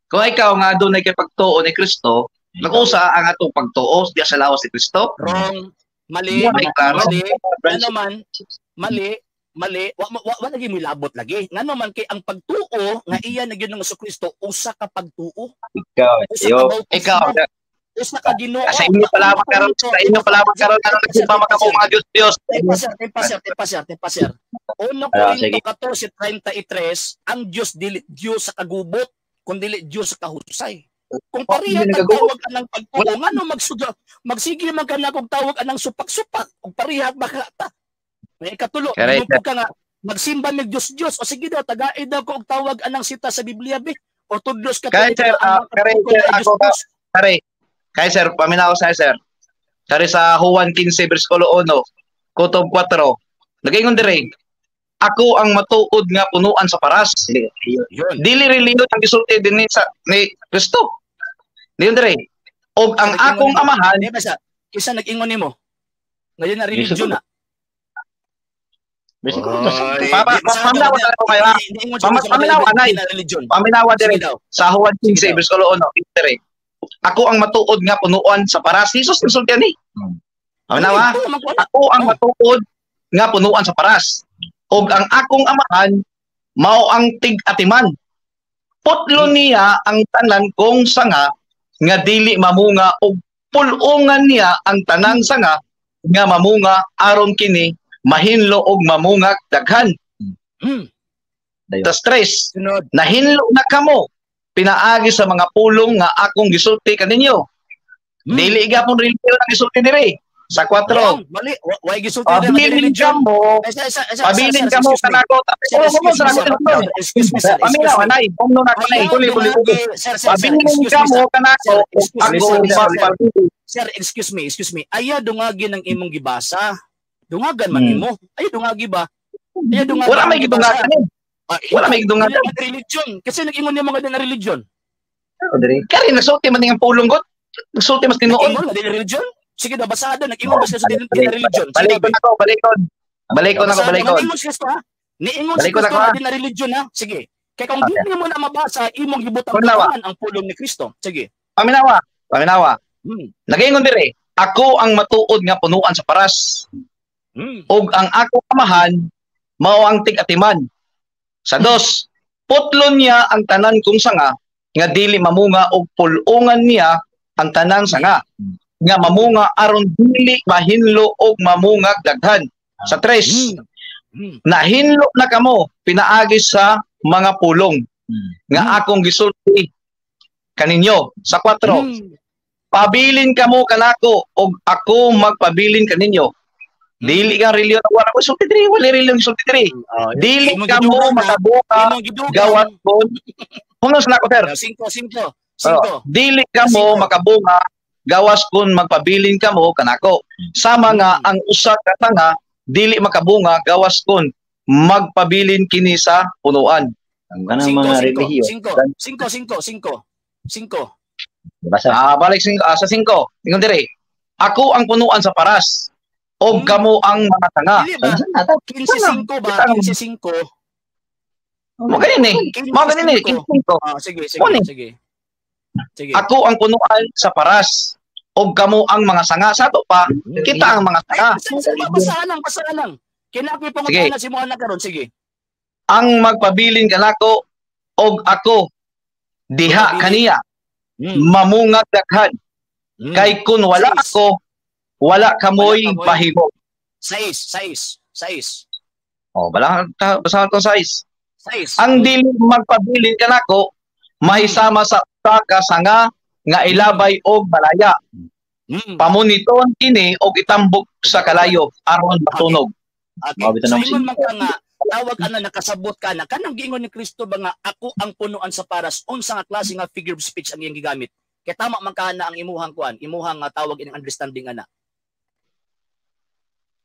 Kung ikaw nga doon ay kay pagtuo ni Kristo, nag-usa ang atong pagtuo diya sa lawas ni Kristo. Wrong. Mali. Mali. Ano man, mali, mali, wa lagi milabot lagi. Ngano man kay ang pagtuo nga iya na gyud ng Kristo usa ka pagtuo. Ikaw, usa ka Ginoo. Sa inyo pa lamang karon, sa inyo pa lamang karon aron nagsimba man kamo mga Dios Dios. Tepa sir. 1 Corinto 14:33, ang Dios dili Dios sa kagubot, kun dili Dios sa kahusay. Kung pareha tag tawag anang pagtuo, ngano magsige man ka na kog tawag anang supak-supak, ug pareha baka ta. May ikatulo, ka nga magsimba mig Dios Dios, o sige daw tagaid daw ko og tawag anang sita sa Biblia be, o tudlos ka kay sir, ako kare. Kay sir, paminaw sa sir. Kare sa Juan 15 versikulo 1, kutob 4. Nagaingon dire, ako ang matuod nga punuan sa paras. Dili relihiyon ang gisulti dinhi sa ni Kristo. Diyon dire. Og ang akong amahan, di ba sa kisa nag-ingon nimo? Ngayon na relihiyon na. Paminawa ko kayo. Paminawa nay. Paminawa dire sa Juan 15 versikulo 1, dire. Ako ang matuod nga punuan sa paras. Jesus nagsulti ani. Paminawa. Ako ang matuod nga punuan sa paras. Og ang akong amahan mao ang tig-atiman. Putlo niya ang tanan kong sanga nga dili mamunga og pul-ungan niya ang tanang sanga nga mamunga aron kini mahinlo og mamunga daghan. Tas tres, nahinlo na kamo pinaagi sa mga pulong nga akong gisulti kaninyo. Dili gapon relihiyon ang gisulti diri. Sa 4. Mali, way gisulti diri relihiyon. Pabilin kamo kanako. Excuse me, sir. Paminaw anay, bumno na kanay, kuli. Pabilin kamo kanako. Sir, excuse me. Aya dungagi ng imong gibasa. Dungagan man nimo. Ay dungagi ba? Aya dungagan. Wala may gidungagan. Wala may gidungagan. Religion. Kasi nag-ingon niya mga na religion. Kari nagsulti man ning pulong god. Nagsulti mas tinuod. Nag-ingon na religion? Sige daw, basado, nag-ingon ba siya sa religion? Balikon ako, balikon. Balikon ako, balikon. Niingon si Kristo, ha? Niingon si Kristo na din na religion, ha? Sige. Kaya kung di mo na mabasa, imong gibutang ang pulong ni Kristo. Sige. Paminawa, paminawa. Nag-ingon dire, ako ang matuod nga punuan sa paras. Og ang ako amahan, mao ang tig-atiman. Sa dos, putlon niya ang tanan kong sanga, nga dili mamunga og pul-ungan niya ang tanan sanga nga mamunga aron dili mahinlo og mamunga daghan. Sa tres, nahinlo na kamo pinaagi sa mga pulong. Nga akong gisulti kaninyo. Sa 4, pabilin kamo kanako og ako magpabilin kaninyo. Dili kang reliyon, wala ko sulti diri, wala reliyon sulti diri. Dili kamo makabuka gawat kon. Hunos na ko, sir. 5 5 5. Dili kamo makabunga gawas kun magpabilin kamo kanako. Sama nga ang usa ka tanga dili makabunga gawas kun magpabilin kini sa punuan. Ang kanang mga relihiyon. 5 5 5 5 5. Basa. Balik sa 5. Ingon diri. Ako ang punuan sa paras og kamo ang mga tanga. Dili ba? 15-5 ba? 15-5. Mo ganin eh. Mo ganin eh. 15-5. Sige, sige, sige. Sige. Ako ang punuan sa paras og kamo ang mga sanga. Sa ato pa, kita ang mga sanga. Basahan lang, basahan lang. Kinakoy pangutana si mo na karon, sige. Ang magpabilin kanako og ako diha kaniya mamungag daghan. Kay kun wala ako, wala kamoy mahimo. 6 6 6. Oh, bala basahan tong 6. 6. Ang dili magpabilin kanako mahisama sa usa ka sanga nga ilabay og malaya. Pamuniton kini og itambok sa kalayo aron matunog. Okay. So ingon man ka nga tawag ana nakasabot ka na kanang giingon ni Kristo ba nga ako ang punuan sa paras, unsa nga klase nga figure of speech ang iyang gigamit? Kay tama man ka na ang imuhang kuan, imuhang nga tawag ining understanding ana.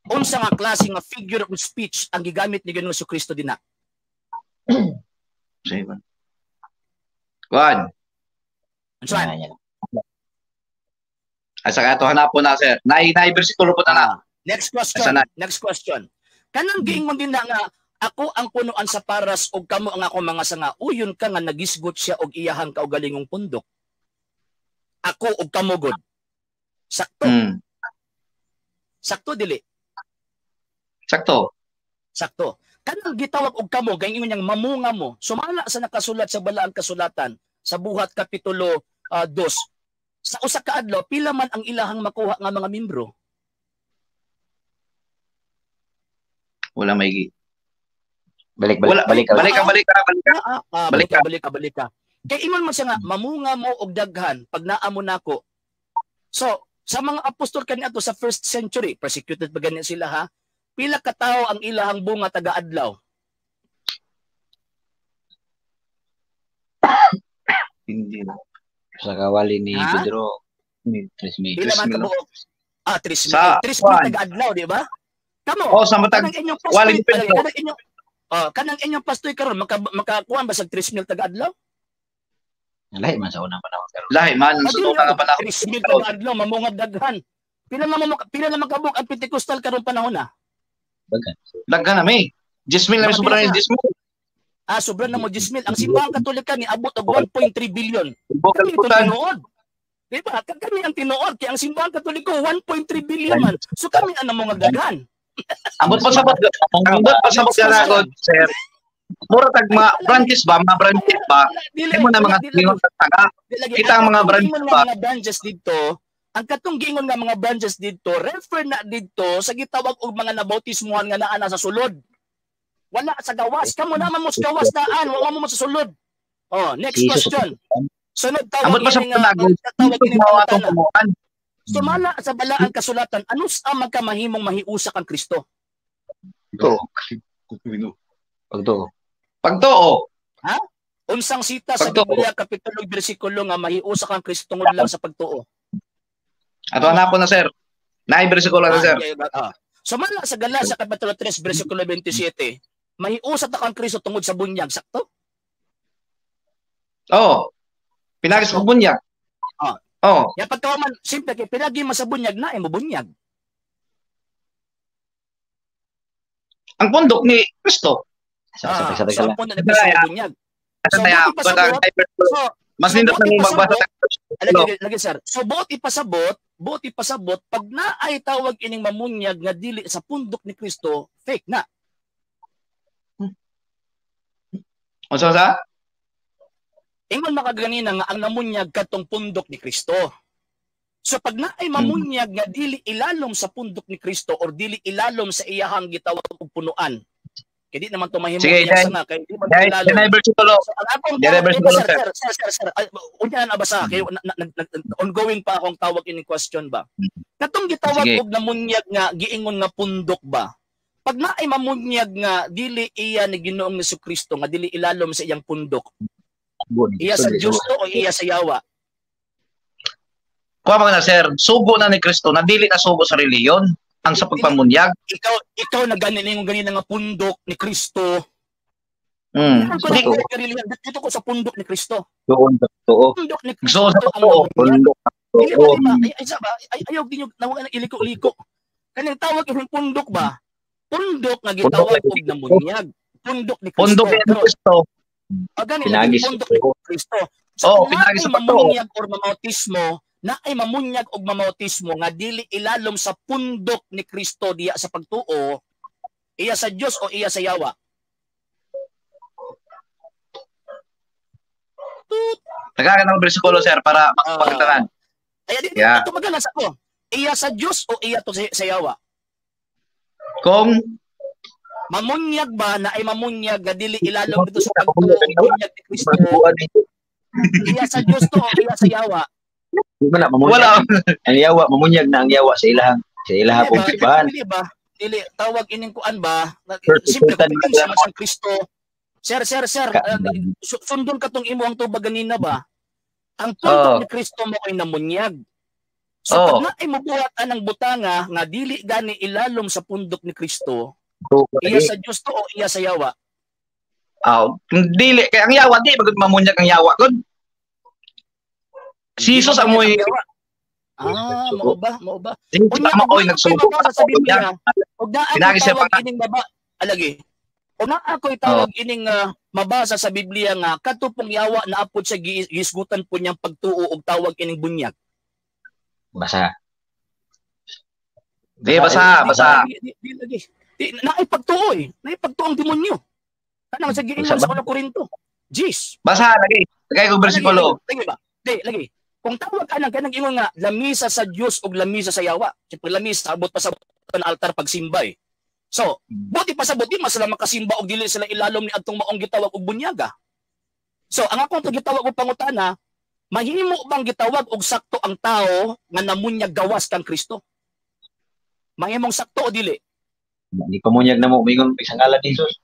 Unsa nga klase nga figure of speech ang gigamit ni Ginoong Kristo dinha? Kuan. Unsa? Asa ka to hanapon na, sir. Nay bersikulo po na. Next question. Next question. Kanang giingon din na nga ako ang punuan sa paras og kamo ang akong mga sanga. Uyon ka nga nagisgot siya og iyahang kaugalingong pundok. Ako og kamo god. Sakto. Sakto dili. Sakto. Sakto. Kanang gitawag og kamo gaingon niyang mamunga mo. Sumala sa nakasulat sa balaang kasulatan sa Buhat kapitulo 2. Sa usa ka adlaw pila man ang ilahang makuha nga mga membro? Wala may balik. Kay ingon man siya nga mamunga mo og daghan pag naa mo nako. So sa mga apostol kaniadto sa first century, persecuted pa gani sila ha. Pila ka tawo ang ilahang bunga taga adlaw? Hindi na. Sa kawali ni Pedro, 3,000. Pila man kabuok? 3,000. 3,000 taga adlaw, di ba? Kamo. Oh, sa matag wali ni Pedro. Kanang inyong pastoy karon makakuan ba sa 3,000 taga adlaw? Lahi man sa unang panahon karon. Lahi man sa unang panahon. 3,000 taga adlaw mamungag daghan. Pila na makabuk ang Pentecostal karon panahon na? Daghan. Daghan na may. 10,000 na sobra ni 10,000. Sobra na mo 10,000. Ang simbahang Katolika ni abot og 1.3 billion. Kami tinuod. Diba? Kami ang tinuod kay ang simbahang Katoliko 1.3 billion man. So kami ang namungag daghan. Ambot pa sabot. Ambot pa sabot kanagod, sir. Mura tag mga branches ba, mga branches ba? Imo na mga lingon taga. Kita ang mga branches ba? Mga branches dito, ang katong giingon nga mga branches dito, refer na dito sa gitawag og mga nabautismuhan nga naa na sa sulod. Wala sa gawas. Kamo naman mo sa gawas daan, wala mo sa sulod. Oh, next question. Sunod tawag ini nga tawag ini. Sumala sa balaang kasulatan, ano sa magkamahimong mahiusak ang Kristo? Ito. Pagtuo. Pagtuo. Ha? Unsang sita sa Biblia kapitulo bersikulo nga mahiusak ang Kristo tungod lang sa pagtuo? Ato hanapon na, sir. Naay bersikulo na, sir. Sumala sa Galatia kapitulo 3 bersikulo 27, mahiusak ang Kristo tungod sa bunyag, sakto? Oo. Pinagis sa bunyag. Oh. Ya pagkaman simple kay pinagi man sa bunyag na imo bunyag. Ang pundok ni Kristo. So ang pundok ni Kristo bunyag. So, mas nindot nang magbasa. Lagi sir. So buot ipasabot pag naay tawag ining mamunyag nga dili sa pundok ni Kristo, fake na. Unsa sa? Ingon makaganina nga ang namunyag kadtong pundok ni Kristo. So pag naay mamunyag nga dili ilalom sa pundok ni Kristo or dili ilalom sa iyahang gitawag og punuan, Kay di naman to mahimo Sige, iyang sanga kay di man to Dahil ilalom. dahil versikulo. So, ang akong Dahil tawag, versikulo, sir, sir. sir, sir, sir, sir, ay, unya na basa kay ongoing pa akong tawag ining question ba. Katong gitawag Sige. og namunyag nga giingon nga pundok ba? Pag naay mamunyag nga dili iya ni Ginoong Kristo nga dili ilalom sa iyang pundok, iya sa Dios to o iya sa yawa? Kuha mga na sir, sugo na ni Kristo na dili na sugo sa reliyon ang sa pagpamunyag. Ikaw na ganin ingon ganina nga pundok ni Kristo. Ko Di, na dito ko sa pundok ni Kristo. Tuon sa totoo. Pundok ni Kristo Gusto sa ang totoo. namunyag. Pundok sa Dili ba, totoo. di ba? Ay, ay, sa ba? Ay, ayaw din yung nawa ng iliko-liko. Kaning tawag yung pundok ba? Pundok nga gitawag Pundok og namunyag. Pundok ni Kristo. Pundok ni Pero, Kristo. gani, Pinagi sa pundok ni totoo. Kristo. So, Oo, kung pinagi naay sa pagtuo. mamunyag or mamautismo, naay mamunyag og mamautismo nga dili ilalom sa pundok ni Kristo diya sa pagtuo, iya sa Dios o iya sa yawa? Tut. Nagkaka ng versikulo sir para makapagtanan. Ay, di, Yeah. ito magalas ako. Iya sa Dios o iya to sa yawa? Kung Mamunyag ba na ay mamunyag nga dili ilalom dito sa pagtuo og bunyag ni Kristo? Iya sa Dios to o iya sa yawa? Di ba na mamunyag? wala Ang yawa, mamunyag na ang yawa sa ilahang sa ilaha Dili pong ba? simbahan. Dili ba? Dili tawag ining kuan ba? Sir, Simple sultan kung na sa sang Kristo. Sir, sir, sir, sundon ka tong imo ang tubag ganina ba? Ang pundok Oo. ni Kristo mo ay namunyag. So Oo. pag naay mobuhat anang butanga nga dili gani ilalom sa pundok ni Kristo, iya sa Dios to o iya sa yawa? Aw, kung dili kay ang yawa di bagud mamunyag ang yawa gud. Si Jesus Di amoy mamunyag ang yawa. Ah, mao ba? Mao ba? si Jesus Unya, amoy og nagsugo mabasa sa Biblia, og naa ako'y Pinagi siya tawag ining baba, alagi. Og naa ako'y tawag ining mabasa sa Biblia nga kadto pong yawa na apod sa gisgutan po niyang pagtuo og tawag ining bunyag. Basa. Di basa, basa. Di lagi. Di naay pagtuo eh. Naay pagtuo ang demonyo. Kanang sa giingon sa unang Korinto. Jeez. Basa lagi. Lagay ko versikulo. Lagi ba? Di lagi. Kung tawag ka nang kanang ingon nga lamisa sa Dios ug lamisa sa yawa. Siyempre lamisa abot pa sa altar pagsimba eh. So, buti pa sa buti mas sila makasimba og dili sila ilalom ni adtong maong gitawag og bunyaga. So, ang akong gitawag og pangutana, mahimo bang gitawag og sakto ang tao nga namunyag gawas kang Kristo? Mahimong sakto o dili? Di pamunyag na mo umingon sa ngalan ni Jesus.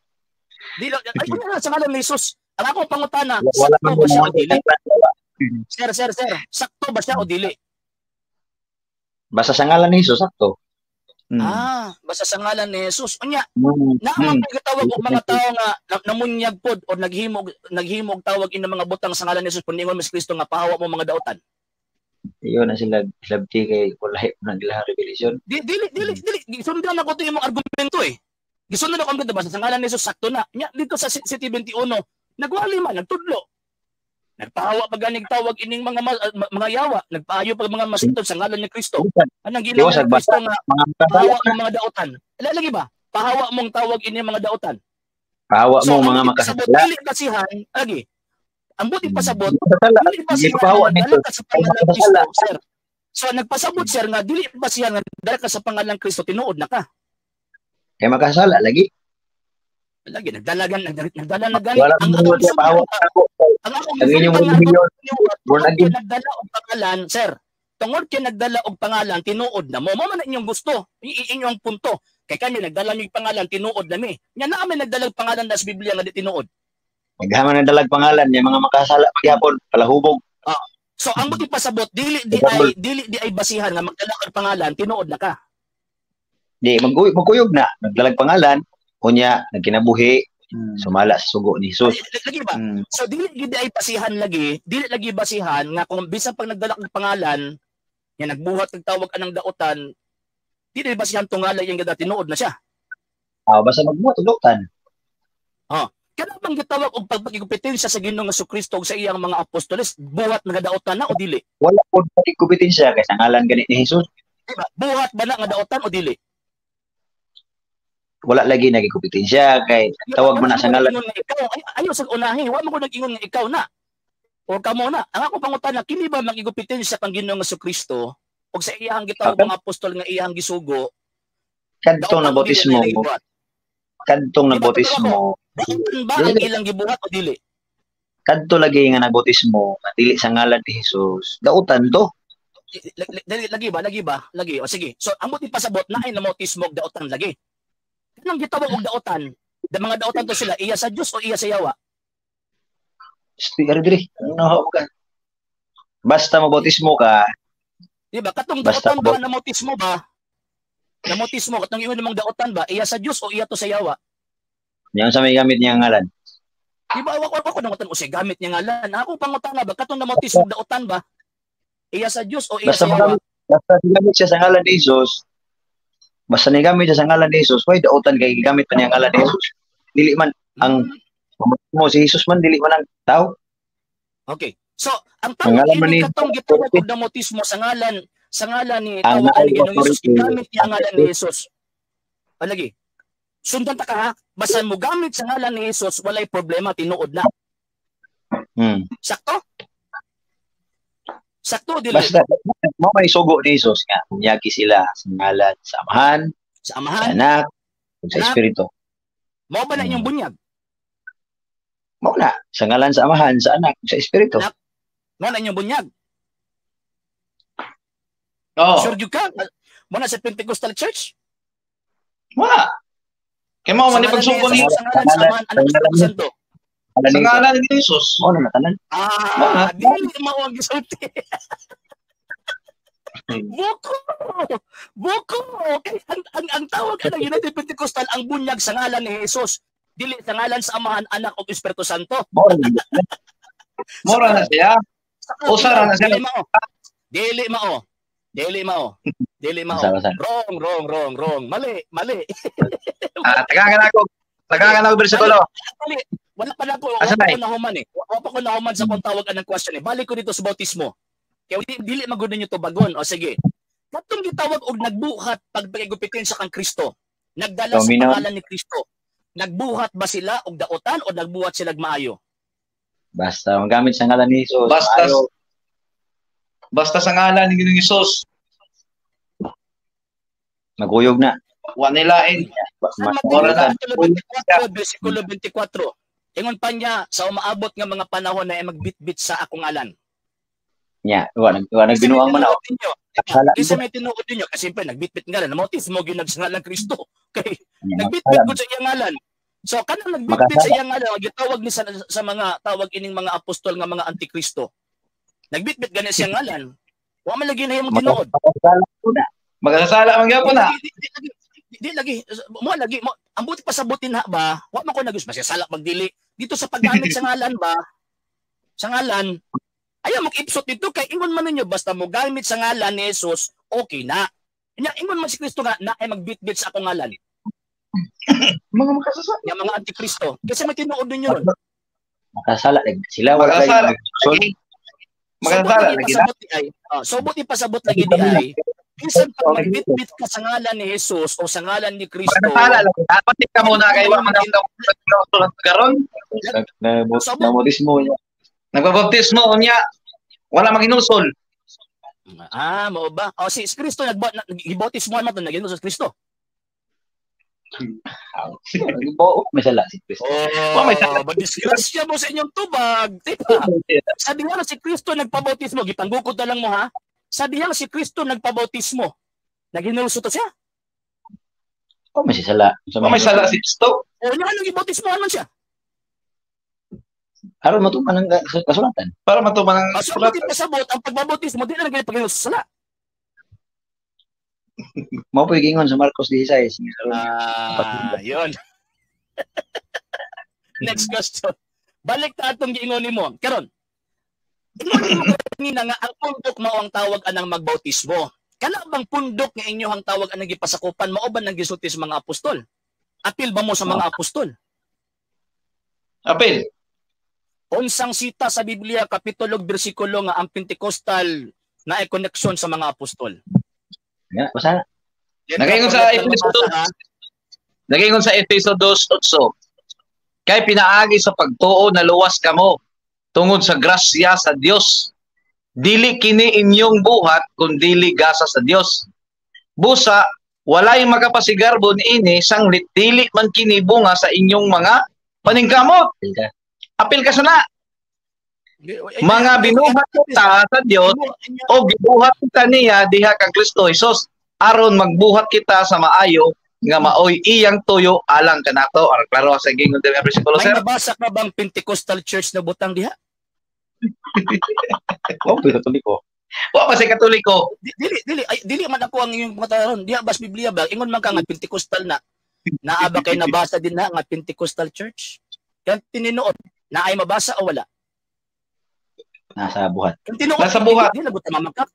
Dili ay wala sa ngalan ni Jesus. Ang akong pangutana, Wala sakto man ba siya o mo dili? Sir, sir, sir, sakto ba siya o dili? Basta sa ngalan ni Jesus sakto. Ah, basta sa ngalan ni Jesus. Unya, naman gitawag og mga tao nga namunyag pod o naghimog tawag in mga butang sa ngalan ni Jesus puningon mas Kristo nga pahawa mo mga dautan. Iyo na sila slabti kay wala na nila revelation. Di dili dili dili gisundan ako to imong argumento eh. Gisundan ako ang basta sa ngalan ni Jesus sakto na. Nya dito sa City 21 nagwali man nagtudlo. Nagpahawa pa ganig tawag ining mga mga yawa, nagpaayo pa mga masintod sa ngalan ni Kristo. Anang ginawa ni Kristo nga pahawa mong mga dautan. Lagi ba? Pahawa mong tawag ining mga dautan. Pahawa mo mga makasala. Dili basihan, lagi. Ang buti pasabot, dili basihan nga dala ka sa pangalan ni Kristo, sir. So nagpasabot sir nga dili basihan nga dala ka sa pangalan Kristo, tinuod na ka. Kay makasala lagi. Lagi nagdalagan nagdala na gani ang ang akong nagdala og pangalan sir. Tungod kay nagdala og pangalan tinuod na mo. Mo man inyong gusto, inyong punto. Kay kami nagdala mig pangalan tinuod na mi. Nya naa may nagdala og pangalan sa Biblia nga di tinuod. Naghaman nagdala og pangalan nya mga makasala pagyapon palahubog. So ang buti pasabot dili di ay basihan nga magdala og pangalan tinuod na ka. Di magkuyog na nagdalag pangalan. Unya nagkinabuhi sumala sa sugo ni Jesus. Lagi ba? So dili gid ay basihan lagi, dili lagi basihan nga kung bisan pag nagdala og pangalan, nga nagbuhat og tawag anang dautan, dili basihan tungala yang gada tinuod na siya. Basta magbuhat og dautan. Kana bang gitawag og pagpakigupetensya sa Ginoong Kristo ug sa iyang mga apostoles, buhat nga dautan na o dili? Wala pud pagkupetensya kay sa ngalan gani ni Jesus. Diba? Buhat ba na nga dautan o dili? Wala lagi nagikumpetensya kay tawag mo na sa ngalan. Ikaw ayo sa unahi, wa man ko nag-ingon nga ikaw na. O kamo na. Ang ako pangutana, kini ba magigupetensya kang Ginoong Kristo og sa iyang gitawag mga apostol nga iyang gisugo? Kadto na bautismo. Kadtong Di ba, nagbautismo, Dautan ba ang ilang gibuhat o dili? Kadto lagi nga nagbautismo, nga dili sa ngalan ni Jesus, dautan to. Dili, lagi ba? Lagi ba? Lagi. O sige. So ang buti pasabot na ay namautismo og dautan lagi. Kanang gitawag og dautan, da mga dautan to sila, iya sa Dios o iya sa yawa? Speaker diri. Ano ka? Basta mabautismo ka, Di ba? Katong Basta dautan ba namautismo ba? Namautismo katong ingon namang dautan ba, iya sa Dios o iya to sa yawa? Yan sa may gamit niya ang ngalan. Di ba ako nangutan o gamit niya ngalan. Ako pangutana ba katong namautismo dautan ba? Iya sa Dios o iya Basta sa yawa? Basta gamit siya sa ngalan ni Jesus. Basta nigamit siya sa ngalan ni Jesus, why dautan kay gigamit pa niya ang ngalan ni Jesus? Dili man ang mo si Jesus man, dili man ang tao. Okay. So, ang tawag Ang ngalan man ini ni katong gitawag og namautismo sa ngalan ni Ang tawag ani naay Ginoong Jesus, authority. Gigamit niya ang ngalan ni Jesus. Alagi. Sundan ta ka ha. Basta mo gamit sa ngalan ni Jesus, walay problema, tinuod na. Sakto? Sakto dili? Basta mo may sugo ni Jesus nga bunyagi sila sa ngalan sa Amahan, Sa sa Amahan, Anak, ug sa Anak. Espiritu. Mao ba na inyong bunyag? Mao na sa ngalan sa Amahan, sa Anak, ug sa Espiritu. Anak. Mao na inyong bunyag. Oo. Sure gyud ka? Mao na sa Pentecostal Church? Wala. Kay mao man Sa ni ngalan ni pagsugo ni Jesus, sa ngalan sa Amahan, Anak, Espiritu Santo. Ngalan sa ni Jesus. ngalan ni Jesus. Mao na tanan. Ah, dili mao ang gisulti. Buko! Buko! Okay. Ang tawag ng United Pentecostal ang bunyag sa ngalan ni Jesus. Dili sa ngalan sa Amahan, Anak ug Espiritu Santo. Mao na. Mora na siya. Usa ra na siya. Dili mao. Dili mao. Dili mao. Dili mao. Sa sa. Wrong, wrong, wrong, wrong. Mali, mali. Ah, tagangan ako. Tagangan ako bersikulo. Mali. Wala pa na ako, wala Asa pa na ko nahuman eh. Wala pa ko nahuman sa kung tawag anang question eh. Balik ko dito sa bautismo. Kaya dili magud ninyo tubagon. O sige. Katong gitawag og nagbuhat pagpakigupitin sa kang Kristo. Nagdala sa Domino. pangalan ni Kristo. Nagbuhat ba sila og dautan o nagbuhat sila og maayo? Basta magamit sa ngalan ni Jesus. Basta maayo. Basta sa ngalan ni Ginoong Jesus, Maguyog na. Wa nilain. San Mas Mateo Ora na. Kapitulo 24, versikulo 24. Ingon pa niya, sa umaabot nga mga panahon na ay magbitbit sa akong ngalan. Nya, wa nagbinuang man ako. Akala Isa may tinuod ninyo kasi siyempre nagbitbit nga lang, namautismo gyud nag sa ngalan Kristo. Kay Nya, nagbitbit gud sa iyang ngalan. So kanang nagbitbit sa Makasala. iyang ngalan, gitawag ni sa mga tawag ining mga apostol nga mga antikristo. Nagbitbit gani siya ngalan. Wa man lagi na imong tinuod. Makasala ko na. Magkasala man gyapon na. Di, di, di, di, di lagi mo lagi mo ang buti pasabutin ha ba, wa man ko nagus sala magdili dito sa paggamit sa ngalan ba, sa ngalan ayaw mag-ipsot dito kay ingon man ninyo basta mo gamit sa ngalan ni Jesus, okay na. Nya ingon man si Kristo nga na ay magbitbit sa akong ngalan. Mga makasasala. Nga mga antikristo kasi may tinuod ninyo ron. Makasala lagi sila, wala Makasala. lagi. So, Lagi. Makasala lagi na. Pasabot ni ay, sobot ipasabot lagi di ay bisan pag magbitbit ka sa ngalan ni Jesus o sa ngalan ni Kristo. Makasala lagi. Dapat ka muna kay wa man ang karon. Namautismo niya. Nagbabautismo unya. Wala maginusol. Ah, mao ba? O si Kristo nagbautismo man to, naging sa Kristo. Bo, may sala si Kristo. Oh, may sala. Madisgrasya mo sa inyong tubag, di ba? Sabi nga si Kristo nagpabautismo, gipanggukod na lang mo ha. Sabi nga si Kristo nagpabautismo. Naginulso to siya. Oh, may sala. Wa may sala si Kristo. O niya anong gibautismohan man siya? Aron matuman ang kasulatan. Para matuman ang O, so, buti pasabot, ang pagbabautismo, di na lang pag sala. Mao po giingon sa Marcos 16. Ah, yun. Next question. Balik ta atong giingon nimo. Karon. Ingon nimo kanina nga ang pundok mao ang tawag anang magbautismo. Kana bang pundok nga inyo ang tawag anang gipasakupan mao ba nang gisulti sa mga apostol? Apil ba mo sa mga apostol? Apil. Unsang sita sa Biblia kapitulo ug bersikulo nga ang Pentecostal na ay koneksyon sa mga apostol? Ya, basta Nagaingon sa Efeso 2. Nagaingon sa Efeso 2:8. Kay pinaagi sa pagtuo na luwas kamo tungod sa grasya sa Dios. Dili kini inyong buhat kun dili gasa sa Dios. Busa Walay makapasigarbo niini sanglit dili man kini bunga sa inyong mga paningkamot. Apil ka sana. Mga binuhat kita sa Dios o gibuhat kita niya diha kang Kristo Jesus aron magbuhat kita sa maayo nga maoy iyang tuyo alang kanato. Aron klaro sa gingon diri nga bersikulo, May sir. Nabasa ka bang Pentecostal Church na butang diha? Oh, Katoliko. Wa pa sa Katoliko. Dili dili ay, dili man ako ang inyong pangutaron. Diha bas Biblia ba? Ingon man ka nga Pentecostal na. Naa ba kay nabasa din na nga Pentecostal Church? Kan tinuod na ay mabasa o wala? Nasa buhat. Kan tinuod Nasa buhat. Dili lagot mamakak.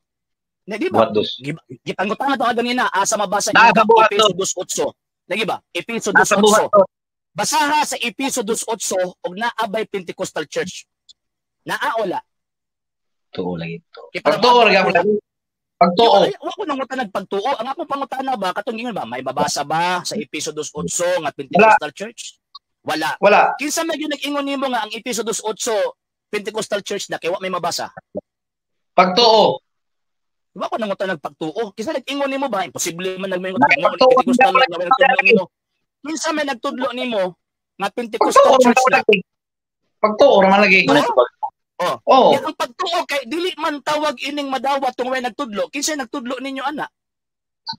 Na di ba? Buhat dos. Gipangutana to ganina asa mabasa Nasa buhat. Episo 2:8. Lagi ba? Episo Nasa buhat. 2:8. Basaha sa Episo 2:8 og naa bay Pentecostal Church. Naa wala? Tuo lagi to. Pagtuo ra gyapon. Pagtuo. Wa ko nang nagpagtuo. Ang akong pangutana ba katong ingon ba may mabasa ba sa Episo 2:8 nga Pentecostal Church? Wala. Wala. Kinsa man gyud nag-ingon nimo nga ang Episo 2:8 Pentecostal Church na kay wa may mabasa? Pagtuo. Wa ko nang nagpagtuo. Kinsa nag-ingon nimo ba? Imposible man nagmingon Nay, nga pagtuo, Pentecostal wala. nga wala nagtudlo nimo. Kinsa man nagtudlo nimo nga Pentecostal Pagtuo ra Church man na? lagi. Pagtuo ra man lagi. Wala sa pag Oh. Ya, ang pagtuo kay dili man tawag ining madawat tung way nagtudlo. Kinsa nagtudlo ninyo ana?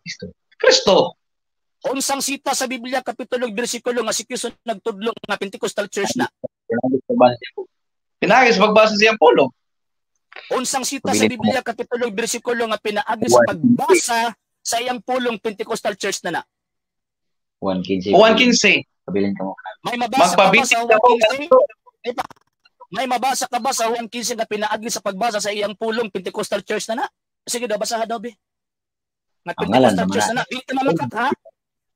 Kristo. Kristo. Unsang sita sa Biblia kapitulo ug bersikulo nga si Kristo nagtudlo nga Pentecostal Church na? Pinaagi sa pagbasa siyang pulong. Unsang sita sa Pabilin mo. Biblia kapitulo ug bersikulo nga pinaagi sa pagbasa sa iyang pulong Pentecostal Church na na? 1:15. 1:15. Pabilin ka mo. May mabasa ka ba Magpabitin sa ka po. 1:15? May mabasa ka ba sa 1:15 nga pinaagi sa pagbasa sa iyang pulong Pentecostal Church na na? Sige daw, basaha daw be. Nga Ang ngalan Pentecostal naman Church na. na na. Dili ta mamakak ha.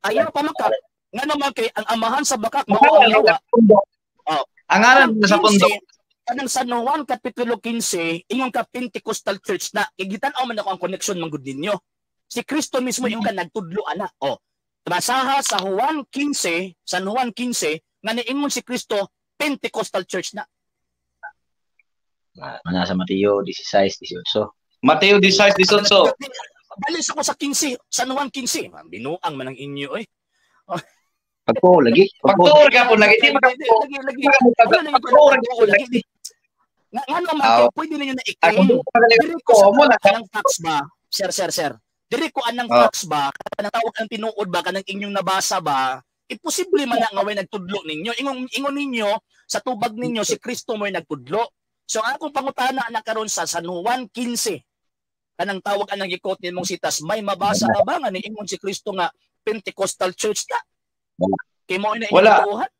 Ayaw pa makak. Ngano man kay ang amahan sa bakak mao ang yawa. Oh. Ang ngalan sa pundo. Kanang San Juan Kapitulo 15, ingon ka Pentecostal Church na. Gigitan-aw man ako ang connection man gud ninyo. Si Kristo mismo yung ka nagtudlo ana. Oh. Basaha sa Juan 15, San Juan 15 nga niingon si Kristo Pentecostal Church na. Nasa Mateo 16:18. Mateo 16:18. Balis ako sa 15, San Juan 15. Binuang man ang inyo eh. Pagtuo lagi. Pagtuo. Pagtuo ra gyapon lagi di Lagi, lagi, lagi. makatuo. Wala na yung Pagtuo ra pagtuo gyapon lagi. lagi. Nga ngano man Aw. kay pwede ninyo na i-claim. Ako Diri ko sa ko mo na anang facts ba? Sir, sir, sir. Diri ko anang Oh. facts ba? Kanang tawag ang tinuod ba? Kanang inyong nabasa ba? Imposible man na nga way nagtudlo ninyo. Ingon ingon ninyo sa tubag ninyo si Kristo mo'y nagtudlo. So ang akong pangutana na karon sa San Juan 15. Kanang tawag anang gikot nimong sitas, may mabasa ka ba nga niingon si Kristo nga Pentecostal Church na? Wala. Kay mao na inyong Wala. tuohan?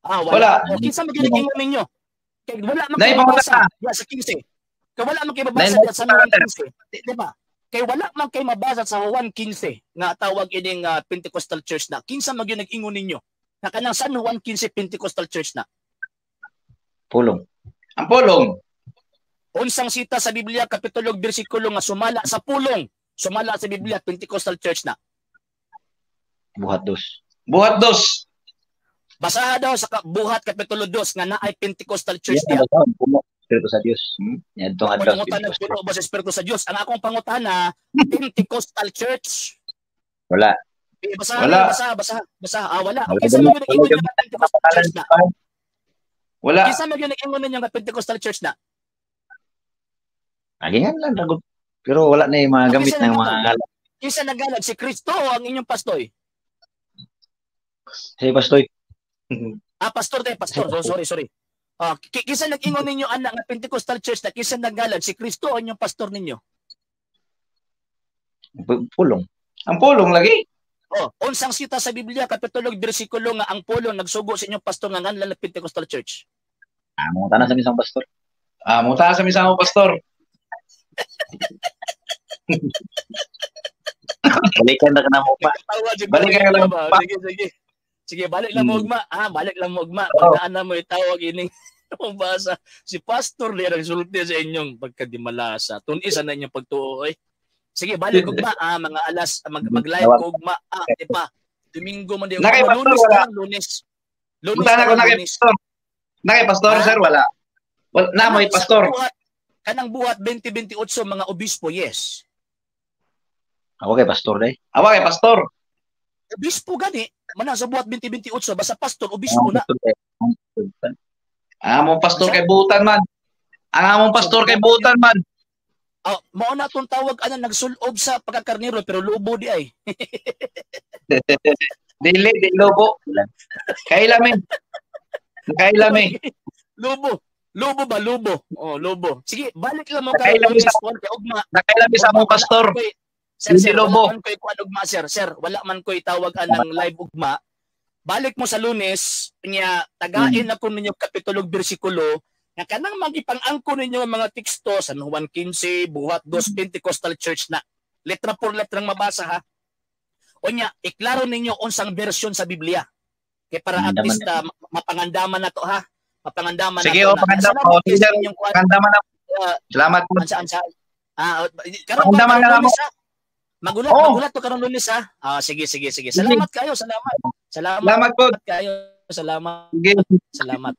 Ah, wala. Wala. O kinsa man gyud nag-ingon ninyo? Kay wala man Nay, kay mabasa pangutana. diya sa 15. Kay wala man kay mabasa Nay, diya sa Juan 15. Di ba? Kay wala man kay mabasa sa Juan 15 nga tawag ining Pentecostal Church na. Kinsa man gyud nag-ingon ninyo? Nga kanang San Juan 15 Pentecostal Church na. Pulong. Ang pulong. Unsang sita sa Biblia kapitulo ug bersikulo nga sumala sa pulong, sumala sa Biblia Pentecostal Church na. Buhat dos. Buhat dos. Basaha daw sa Buhat kapitulo 2 nga naay Pentecostal Church Yan, diha. basahon, puno. Espiritu sa Dios. Yan, itong adlaw. Pangutan Pentecostal. nagpuno ba sa Espiritu sa Dios? Ang akong pangutana, Pentecostal Church. Wala. Eh, basaha, Wala. basaha, basaha, basaha. Ah, wala. Wala. Kinsa man gyud nag-ingon Wala. nga Pentecostal Church na? Wala. Kinsa man gyud nag-ingon ninyo nga Pentecostal Church na? Agingan lang ragot. Pero wala na yung mga Okay, gamit sir, ng mga nagalag. ngalan. Kinsa nagalag si Kristo o ang inyong pastoy? Sige, Pastoy. Ah, pastor tayo, pastor. So, sorry, sorry. Ah, kinsa nag-ingon ninyo anak nga Pentecostal Church na kinsa nagalag si Kristo o inyong pastor ninyo? Pulong. Ang pulong lagi. Oh, unsang sita sa Biblia kapitulo ug bersikulo nga ang pulong nagsugo sa inyong pastor nga nganlan ng Pentecostal Church? Ah, mga tanan sa misang pastor. Ah, munta sa mismo pastor. Balikan na ka na mo pa. Tawa jud Balik ka lang ba? pa. Sige, sige. Sige, balik lang mo ugma. Ah, balik lang mo ugma. Oo. Pagdaan na mo itawag ining basa. Si Pastor Lee ang sulti sa inyong pagkadimalasa. Tun-isa na inyong pagtuo oy. Sige, balik ugma. Ah, mga alas mag-live ko ugma. Ah, di pa. Domingo man di ugma. Nakay Pastor, Lunes wala. na lang, Lunes. Lunes Munta na na ko lang, na kay Lunes. pastor. Na kay pastor Ha? sir wala. Wala na mo Kanang pastor. Kanang buhat 2028 mga obispo, yes. Ako kay pastor day. Awa kay pastor. Obispo gani, mana sa Buhat 2028 basta pastor obispo na. Among pastor kay butan man. Ang among pastor kay butan man. Oh, mao na tong tawag ana nagsulob sa pagkakarniro pero lobo di ay. Dili, di lobo. Kailami. Kailami. Lobo. Lobo ba lobo? Oh, lobo. Sige, balik lang mo kay Lunes kay ugma. Nakailami sa among pastor. Sir, sir, lobo. Wala man ko'y kuan ugma, sir. Sir, wala man ko'y tawag anang live ugma. Balik mo sa Lunes, nya tagain ako ninyo kapitulo bersikulo nga kanang magipang-angko ninyo ang mga teksto San Juan 15, Buhat 2, Pentecostal Church na. Letra por letrang mabasa ha. O nya, iklaro ninyo unsang version sa Biblia. Kay para at least mapangandaman na to ha. Mapangandaman sige, na to. Sige, oh, pangandaman na. Salamat po. Ansa. Karon na mo. Magulat, oh. Magulat to karon Lunes ha. Ah, sige. Salamat kayo, salamat. Salamat po. Kayo, salamat. Sige. Salamat.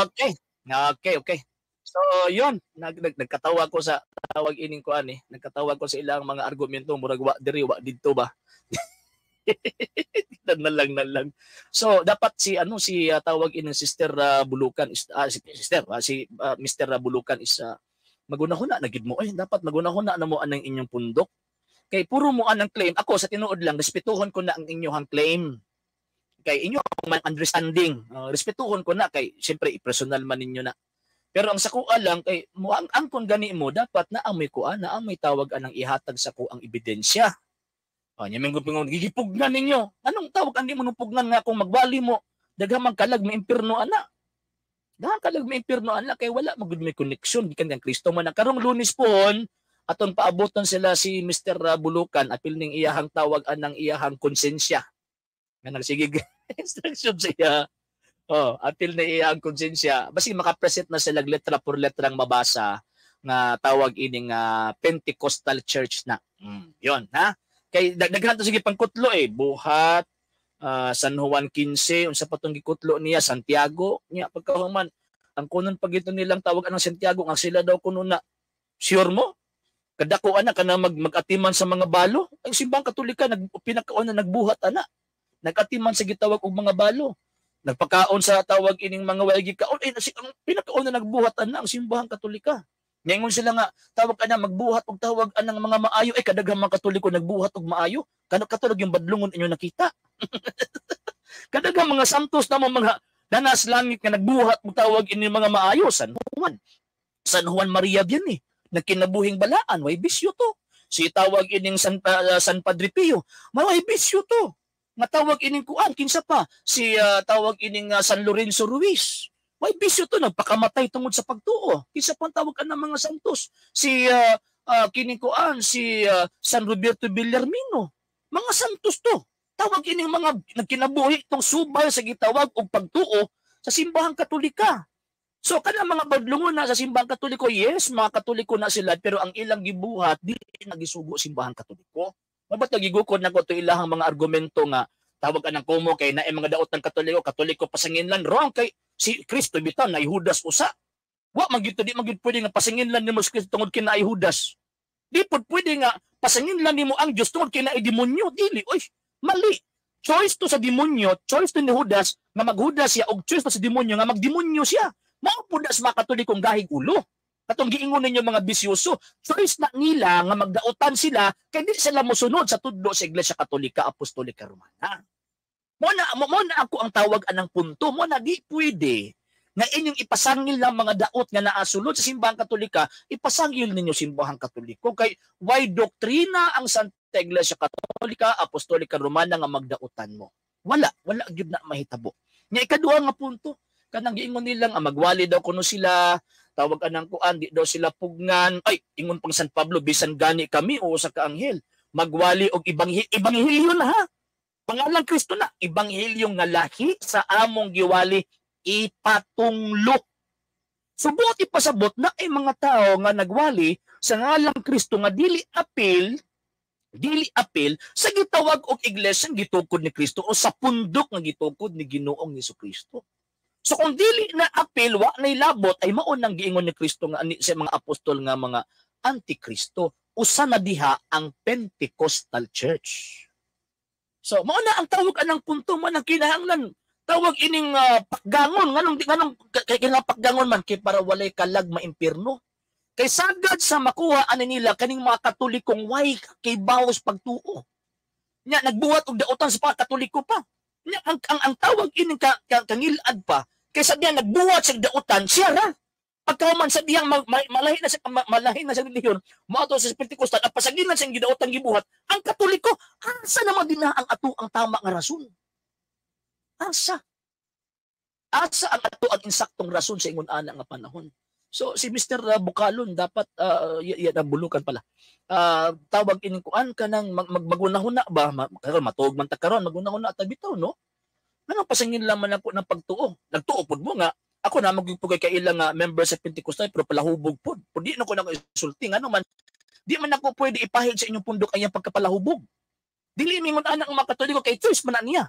Okay. Okay. So, yun, nagkatawa ko sa tawag ining kuan eh. Nagkatawa ko sa ilang mga argumento murag wa diri wa didto ba. Na lang. So, dapat si ano si tawag ining Sister Bulukan is si Sister si Mr. Bulukan is magunahuna na gid mo eh. Dapat magunahuna na mo anang inyong pundok. Kay puro mo anang claim. Ako sa tinuod lang respetuhon ko na ang inyong claim. Kay inyo man understanding. Respetuhon ko na kay siyempre i-personal man ninyo na. Pero ang sakuha lang kay mo ang angkon gani mo dapat na amoy kuan na amoy tawag anang ihatag sa ko ang ebidensya. Nya ming gupingon gigipugnan ninyo. Anong tawag andi mo nupugnan nga kung magwali mo daghang man kalag may impierno ana. Daghang kalag may impierno ana kay wala magud may connection gikan kang Kristo man. Karong Lunes pohon aton paaboton sila si Mr. Bulukan apil ning iyahang tawag anang iyahang konsensya. Nga nagsigig instruction sa iya. Oh, apil na iyang konsensya. Basi makapresent na sila letra por letrang mabasa nga tawag ining Pentecostal Church na. Yon, ha? Kay daghan to sige pangkutlo eh. Buhat San Juan 15, unsa pa tong gikutlo niya Santiago niya pagkahuman. Ang kunon pag ito nilang tawag anang Santiago nga sila daw kuno na. Sure mo? Kadako ana kana mag-atiman sa mga balo. Ang simbang Katolika pinakauna nagbuhat ana. Nagatiman sa gitawag og mga balo. Nagpakaon sa tawag ining mga way gikaon eh ang pinakauna nagbuhat ana ang simbahang Katolika. Ningon sila nga tawag ana magbuhat og tawag anang mga maayo ay kadaghang mga Katoliko nagbuhat og maayo. Kano katulog yung badlongon inyo nakita. Kadaghang mga santos na mga danas langit nga nagbuhat og tawag ining mga maayo. San Juan. San Juan Maria bien eh. Nagkinabuhing balaan, way bisyo to. Si tawag ining San Padre Pio, may bisyo to. Nga tawag ining kuan kinsa pa si tawag ining San Lorenzo Ruiz. May bisyo to, nagpakamatay tungod sa pagtuo. Kinsa pa tawag ang mga santos? Si kining kuan si San Roberto Bellarmino. Mga santos to. Tawag ining mga nagkinabuhi tong subay sa gitawag og pagtuo sa simbahang Katolika. So kanang mga badlongon na sa simbahang Katoliko, yes, mga Katoliko na sila pero ang ilang gibuhat dili nagisugo simbahang Katoliko. Mabat nagigukod na ko ito ilahang mga argumento nga tawag anang kumo kay na mga daot ng Katoliko, Katoliko pasanginlan wrong kay si Kristo bitaw na Judas usa. Wa man gyud di man gyud pwede nga pasanginlan nimo si Kristo tungod kay naay Judas. Di pud pwede nga pasanginlan nimo ang Dios tungod kay naay demonyo, dili oy, mali. Choice to sa demonyo, choice to ni Judas nga maghudas siya og choice to sa demonyo nga magdemonyo siya. Mao pud na sa mga Katolikong gahig ulo. Katong giingon ninyo mga bisyoso, choice na nila nga magdaotan sila kay di sila mosunod sa tudlo sa Iglesia Katolika Apostolika Romana. Mo na ako ang tawag anang punto, mo na di pwede nga inyong ipasangil ng mga daot nga naasulod sa simbahang Katolika, ipasangil ninyo simbahang Katoliko kay why doktrina ang Santa Iglesia Katolika Apostolika Romana nga magdaotan mo. Wala gyud na mahitabo. Nya ikaduha nga punto, kanang giingon nilang magwali daw kuno sila, tawag anang kuan, di daw sila pugnan. Ay, ingon pang San Pablo, bisan gani kami o sa kaanghel. Magwali og ebanghelyo na ha. Pangalan Kristo na, ebanghelyo nga lahi sa among giwali ipatunglo. Subot ipasabot na ay mga tao nga nagwali sa ngalang Kristo nga dili apil sa gitawag og iglesia gitukod ni Kristo o sa pundok nga gitukod ni Ginoong Hesukristo. So kung dili na apil, wa nay labot, ay maon ang giingon ni Kristo nga sa mga apostol nga mga antikristo. Usa na diha ang Pentecostal Church. So, mao na ang tawag anang punto mo nang kinahanglan tawag ining pakgangon. Nganong kay kinahanglan pakgangon man kay para walay kalag maimpirno. Kay sagad sa makuha ani nila kaning mga Katolikong way kay bawas pagtuo. Nya nagbuhat og daotan sa mga Katoliko pa. Nya ang tawag ining kangilad pa kay sa diya nagbuhat sa daotan siya ra. Pagkahuman sa diyang malahi na sa relihiyon, moadto sa Pentecostal at pasagilan sa gidaotang gibuhat, ang Katoliko, asa naman din na ang ato ang tama nga rason? Asa? Asa ang ato ang insaktong rason sa ingon ana nga panahon? So si Mr. Bukalon dapat bulukan pala. Tawag ining kuan kanang magunahuna ba, karon matuog man ta karon, magunahuna ta bitaw, no? Anong pasangin lang man ako ng pagtuo? Nagtuo pud mo nga ako na magyud kay ilang member sa Pentecostal pero palahubog pud. Pud di na ko nako isulti, ngano man di man ako pwede ipahid sa inyong pundok ang iyang pagkapalahubog. Dili mingon anak ang mga Katoliko kay choice man na niya.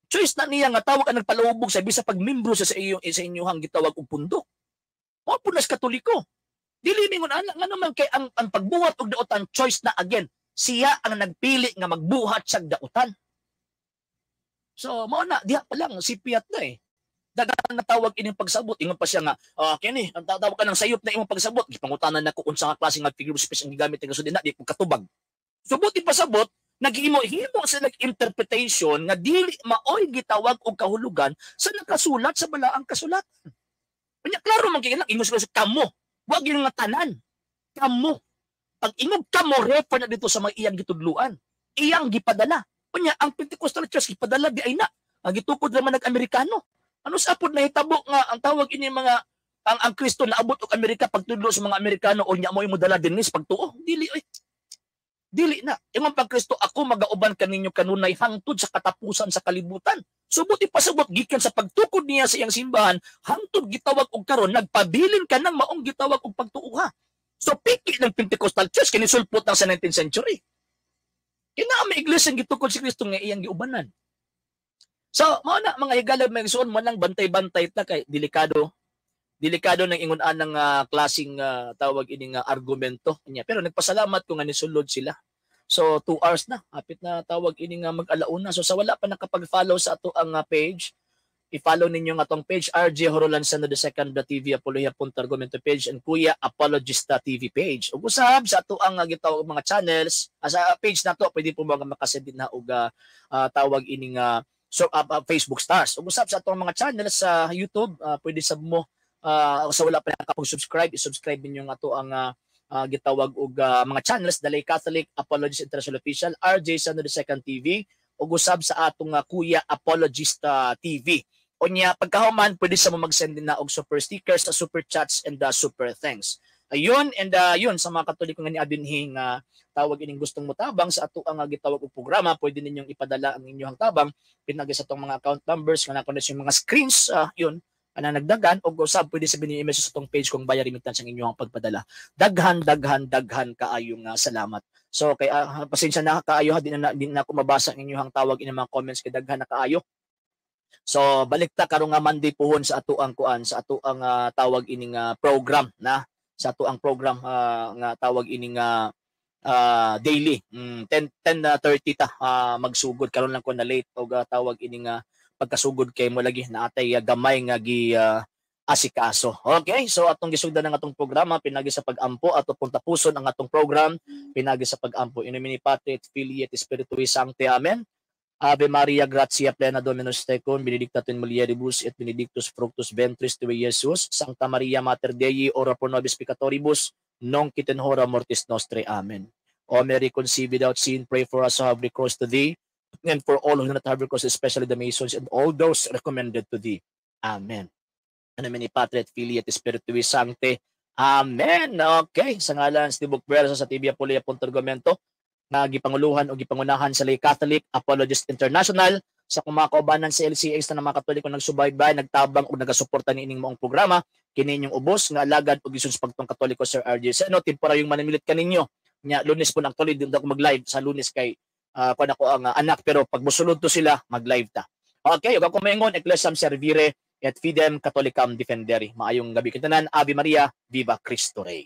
Choice na niya nga tawag ang nagpalahubog sa bisa pagmembro sa iyo sa inyong gitawag og pundok. Mao pud nas Katoliko. Dili mingon anak, ngano man kay ang pagbuhat og daotan choice na again. Siya ang nagpili nga magbuhat sa daotan. So mao na diha pa lang si Piat na eh. Dagan na tawag ining pagsabot. Ingon pa siya nga, kini, ang tawag ka ng sayop na imong pagsabot. Gipangutanan nako unsa nga klase nga figure of speech ang gigamit ng sudina, di ko katubag. So buti pasabot, naghimo himo sa nag-interpretation nga dili maoy gitawag og kahulugan sa nakasulat sa balaang kasulatan. Unya klaro man kay ingon sila sa kamo. Wag yung nga tanan. Kamo. Pag ingog kamo, refer na dito sa mga iyang gitudluan. Iyang gipadala. Unya ang Pentecostal Church gipadala di ay na. Ang gitukod naman nag-Amerikano. Ano sa apod nahitabo nga ang tawag ini mga ang Kristo naabot og Amerika pagtudlo sa mga Amerikano o nya mo imo dala dinhi pagtuo? Dili oy. Dili na. Ingon pag Kristo, "Ako magauban kaninyo kanunay hangtod sa katapusan sa kalibutan." Subot ipasabot gikan sa pagtukod niya sa iyang simbahan hangtod gitawag og karon, nagpabilin ka nang maong gitawag og pagtuoha. So piki ng Pentecostal Church kini sulpot lang sa 19th century. Kina may iglesia gitukod si Kristo nga iyang giubanan. So, mao na, mga higala, mga igsoon, mo lang bantay-bantay ta kay delikado. Delikado ng ingon anang klaseng tawag ining argumento niya. Pero nagpasalamat ko nga nisulod sila. So, 2 hours na. Hapit na tawag ini nga mag-alauna. So, sa wala pa nakapag-follow sa ato ang page, i-follow ninyo ang atong page, RJ Horolan the Second TV Apologia Punto Argumento page and Kuya Apologista TV page. Ug usab sa ato ang gitawag mga channels, sa page nato pwede po mga makasend din na og tawag ining so Facebook stars. Ug usab sa atong mga channels sa YouTube, pwede sab mo sa wala pa nakapag-subscribe, i-subscribe ninyo ang ato ang gitawag og mga channels, Dalay Catholic Apologist International Official, RJ Sano the Second TV, ug usab sa atong Kuya Apologista TV. Unya pagkahuman pwede sa mo mag-send din na og super stickers, sa super chats and the super thanks. Ayun, and yun sa mga Katoliko nga niadinhi nga tawag ining gustong motabang sa ato ang gitawag og programa, pwede ninyong ipadala ang inyong tabang pinagi sa atong mga account numbers nga nako na mga screens, yun ana nagdagan, og usab pwede sa ninyo i-message sa atong page kung via remittance ang inyong pagpadala. Daghan, daghan, daghan kaayong salamat. So kay pasensya na kaayo ha, di na ako mabasa ang inyong tawag ini mga comments kay daghan na kaayo. So balik ta karon nga Monday puhon sa ato ang kuan, sa ato ang tawag ining program na sa ato ang program nga tawag ining daily 10 10:30 ta magsugod. Karon lang ko na late og tawag ining pagkasugod kay mo lagi na atay gamay nga gi asikaso. Okay, so atong gisugdan ang atong programa pinagi sa pag-ampo. Ato pong tapuson ang atong program pinagi sa pag-ampo. In nomine Patris et Filii et Spiritui Sancti. Amen. Ave Maria, gratia plena, Dominus tecum, benedicta tu in mulieribus et benedictus fructus ventris tui, Jesus. Sancta Maria, Mater Dei, ora pro nobis peccatoribus, nunc et in hora mortis nostrae. Amen. O Mary, conceived without sin, pray for us who have recourse to thee, and for all who do not have recourse, especially the Masons and all those recommended to thee. Amen. In nomine Patris et Filii et Spiritui Sancti. Amen. Okay, sa ngalan sa Tibok Puwersa sa TV Apologia Punto Argumento, nga gipanguluhan o gipangunahan sa Lay Catholic Apologist International, sa kung mga kaubanan sa LCX na mga Katoliko nagsubaybay, nagtabang o nagasuporta niining maong programa, kini inyong ubos nga alagad og gisun sa pagtong Katoliko, Sir RJ Seno, temporary yung manamilit kaninyo. Nya Lunes po actually din ako mag-live sa Lunes kay kuan ako ang anak, pero pag musulod to sila mag-live ta. Okay, ug ako maingon, Ecclesiam Servire et Fidem Catholicam Defendere. Maayong gabi kitanan. Ave Maria, Viva Cristo Rey.